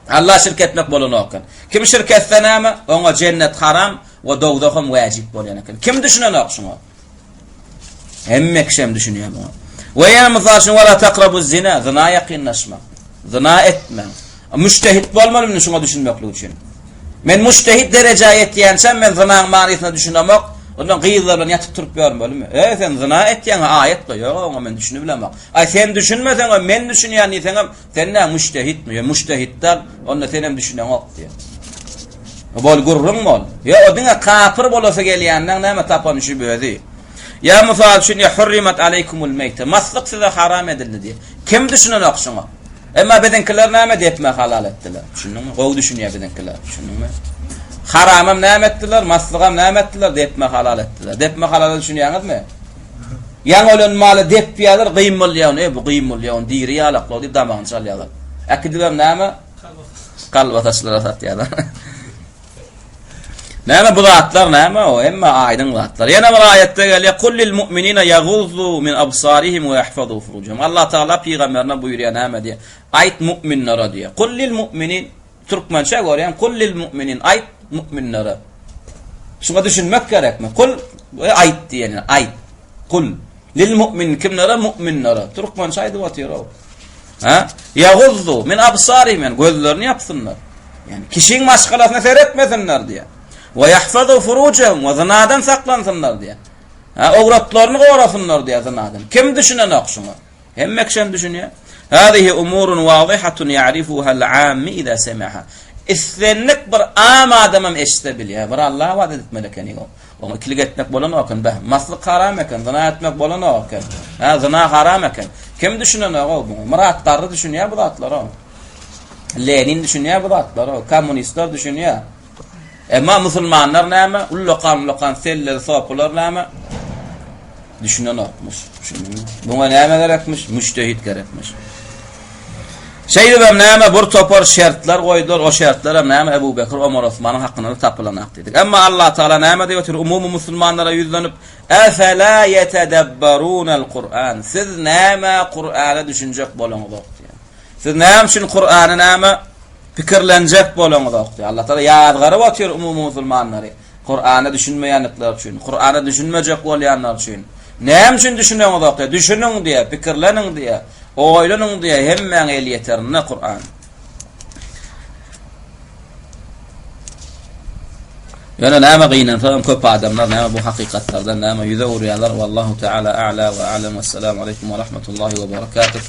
Alla şirk etmek bolanok eken. Kim şirk etse näme? Oňa jennet haram we dowzah hem wajyp bolýan eken. Kim düşünenok şuňa? Hemme kişi hem düşünýär muňa. We ýene mysal üçin wala takrabu zina, zina ýakynlaşma. Zina etme. Müştehit bolmaly indi şuňa düşünmeklik üçin. Men müştehit derejä ýetýänçäm men zinaň manysyna düşünemok. Ondan gyzlar bilen ýatyp turup ýörmelimi? E, sen zina etýäň, aýat bar. Ýok, oňa men düşünip bilemok. Aý, sen düşünmeseňem, men düşünýän diýseňem, Sen nä müştehitmi? Ýa müştehit däl, onda senem düşüneňok diýýär. Bol gürrüň bol. Ýa o diňe kapyr bolasy gelýänleň näme tapan şübhesi. Ýa mysal üçin ýa hurrimat aleýkumul meýte. Maslyk size haram edildi diýýär. Kim düşünenok şuňa? Emma biziňkiler näme depme halal etdiler. Düşündiňmi? Gowy düşünýär biziňkiler. Düşündiňmi? Haramam näme etdiler? Maslygam näme etdiler? Depme halal etdiler. Depme halala düşünýäňizmi? Ýaňy ölen maly depýärler, gyýmylýar ony, e bu gyýmylýar, ony diri ýalakla diýip damagyny çalýarlar. Äkidibem näme? Kalbasaçylara satýarlar. Näme bu zatlar näme o? Hemme aýdyň zatlar. Ýene bir aýatda gelýär: "Kul lil mu'minina yaguzzu min absarihim we yahfazu furujahum." Allah Taala pygamberine buýurýar näme diýär? Aýt mu'minlere diýär. Kul lil mu'minin türkmençe görýän kul lil mu'minin aýt mu'minlere. Şuňa düşünmek gerekmi? Kul aýt diýeni, aýt. Kul lil mu'min kimlere? Mu'minlere. Türkmençe aýdyp otyr o. Ha? Yaguzzu min absarihim yani gözlerini ýapsynlar. Yani kişiň maşgalasyna seretmesinler diýär. We yahfazu furujahum we zynadan saklansynlar diýär. Ha, owratlaryny gorasynlar diýär zynadan. Kim düşünenok şuňa? Hemme kişem düşünýär. Hazihi umurun wazihatun ya'rifuha al-ammi iza semi'ha. Islendik bir am adamam eşitse bilýär. Bir Allaha ybadat etmeli ekeni o. Oňa ikilik etmek bolanok eken. Beh, maslyk haram eken, zyna etmek bolanok eken. Ha, zyna haram eken. Kim düşünenok muňa? Myrat Garry düşünýär bu zatlara. Lenin düşünýär bu zatlara. Kommunistler düşünýär. Emma musulmanlar näme? Ullakan-ullakan selleli sopular näme? Düşünenokmyş. Düşündüňmi? Muňa näme gerekmiş? Müştehit gerekmiş. Şeýdibem näme bir topar şertler goýdular, o şertlerem näme Ebu Bekir, Omar, Osmanyň hakynda da tapylanak diýdik. Emma Allah Taala näme diýip otyr? Umumy musulmanlara ýüzlenip, Efela yetedebberunel Kur'an. Siz näme Kur'ana düşünjek bolaňyzok diýýär. Siz näme üçin Kur'any näme pikirlenjek bolaňyzok diýýär. Allah Taala ýazgaryp otyr umumy musulmanlary. Kur'ana düşünmeýändikleri üçin, Kur'ana düşünmejek bolýanlar üçin. Näme üçin düşüneňizok diýýär. Düşüniň diýýär, pikirleniň diýýär. Oýlanyň diýýär, hemmäň elýeterinde Kur'an. Ýöne näme gynansagam köp adamlar näme bu hakykatlardan näme ýüze urýarlar. Wallahu taala a'la we a'lam. Wessalamu aleýkum we rahmetullahi we berekatuh.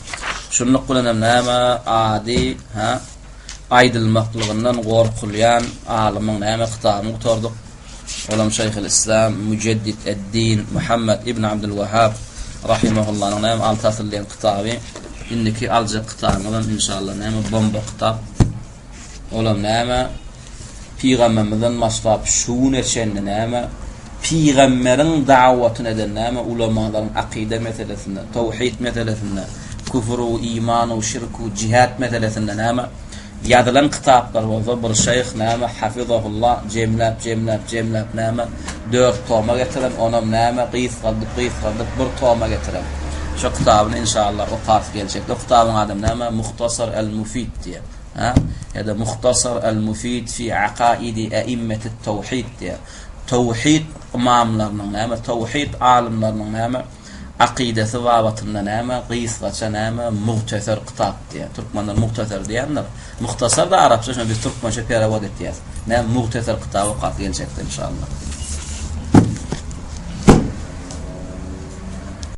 Şunluk bilen hem näme ady ha aýdylmaklygyndan gorkulýan alymyň näme kitabyny gutardyk. Olam Şeýhül Islam Müjeddid ed-Din Muhammed ibn Abdul Wahhab rahimahullanyň näme Alty asyl diýen kitaby. Indiki aljak kitabymyzam inşallah näme bomba kitap. Olam näme Pygamberimizden başlap şu güne çenli näme Pygamberiň dawatyny eden näme ulamalaryň akyda meselesinde, towhid meselesinde, küfru, imanu, şirku, jihad meselesinde näme Ýazylan kitaplar bolsa bir şeýh näme hafizahullah jemläp jemläp jemläp näme dört toma getiren onam näme gysgaldyp gysgaldyp bir toma getiren şo kitabyny inşallah okarys geljekde o kitabyň adam näme Muhtasar el mufid diýe ha ýa-da Muhtasar el mufid fi akaidi äimmetit tawhid diýe tawhid ymamlarynyň näme tawhid alymlarynyň näme Akydasy babatynda näme, gysgaça näme, mugteser kitap diýýär. Türkmenler mugteser diýendir. Muhtasar da arapça, şony biz türkmençe perewod etýäs. Näme mugteser kitaby okap geljekde inşallah.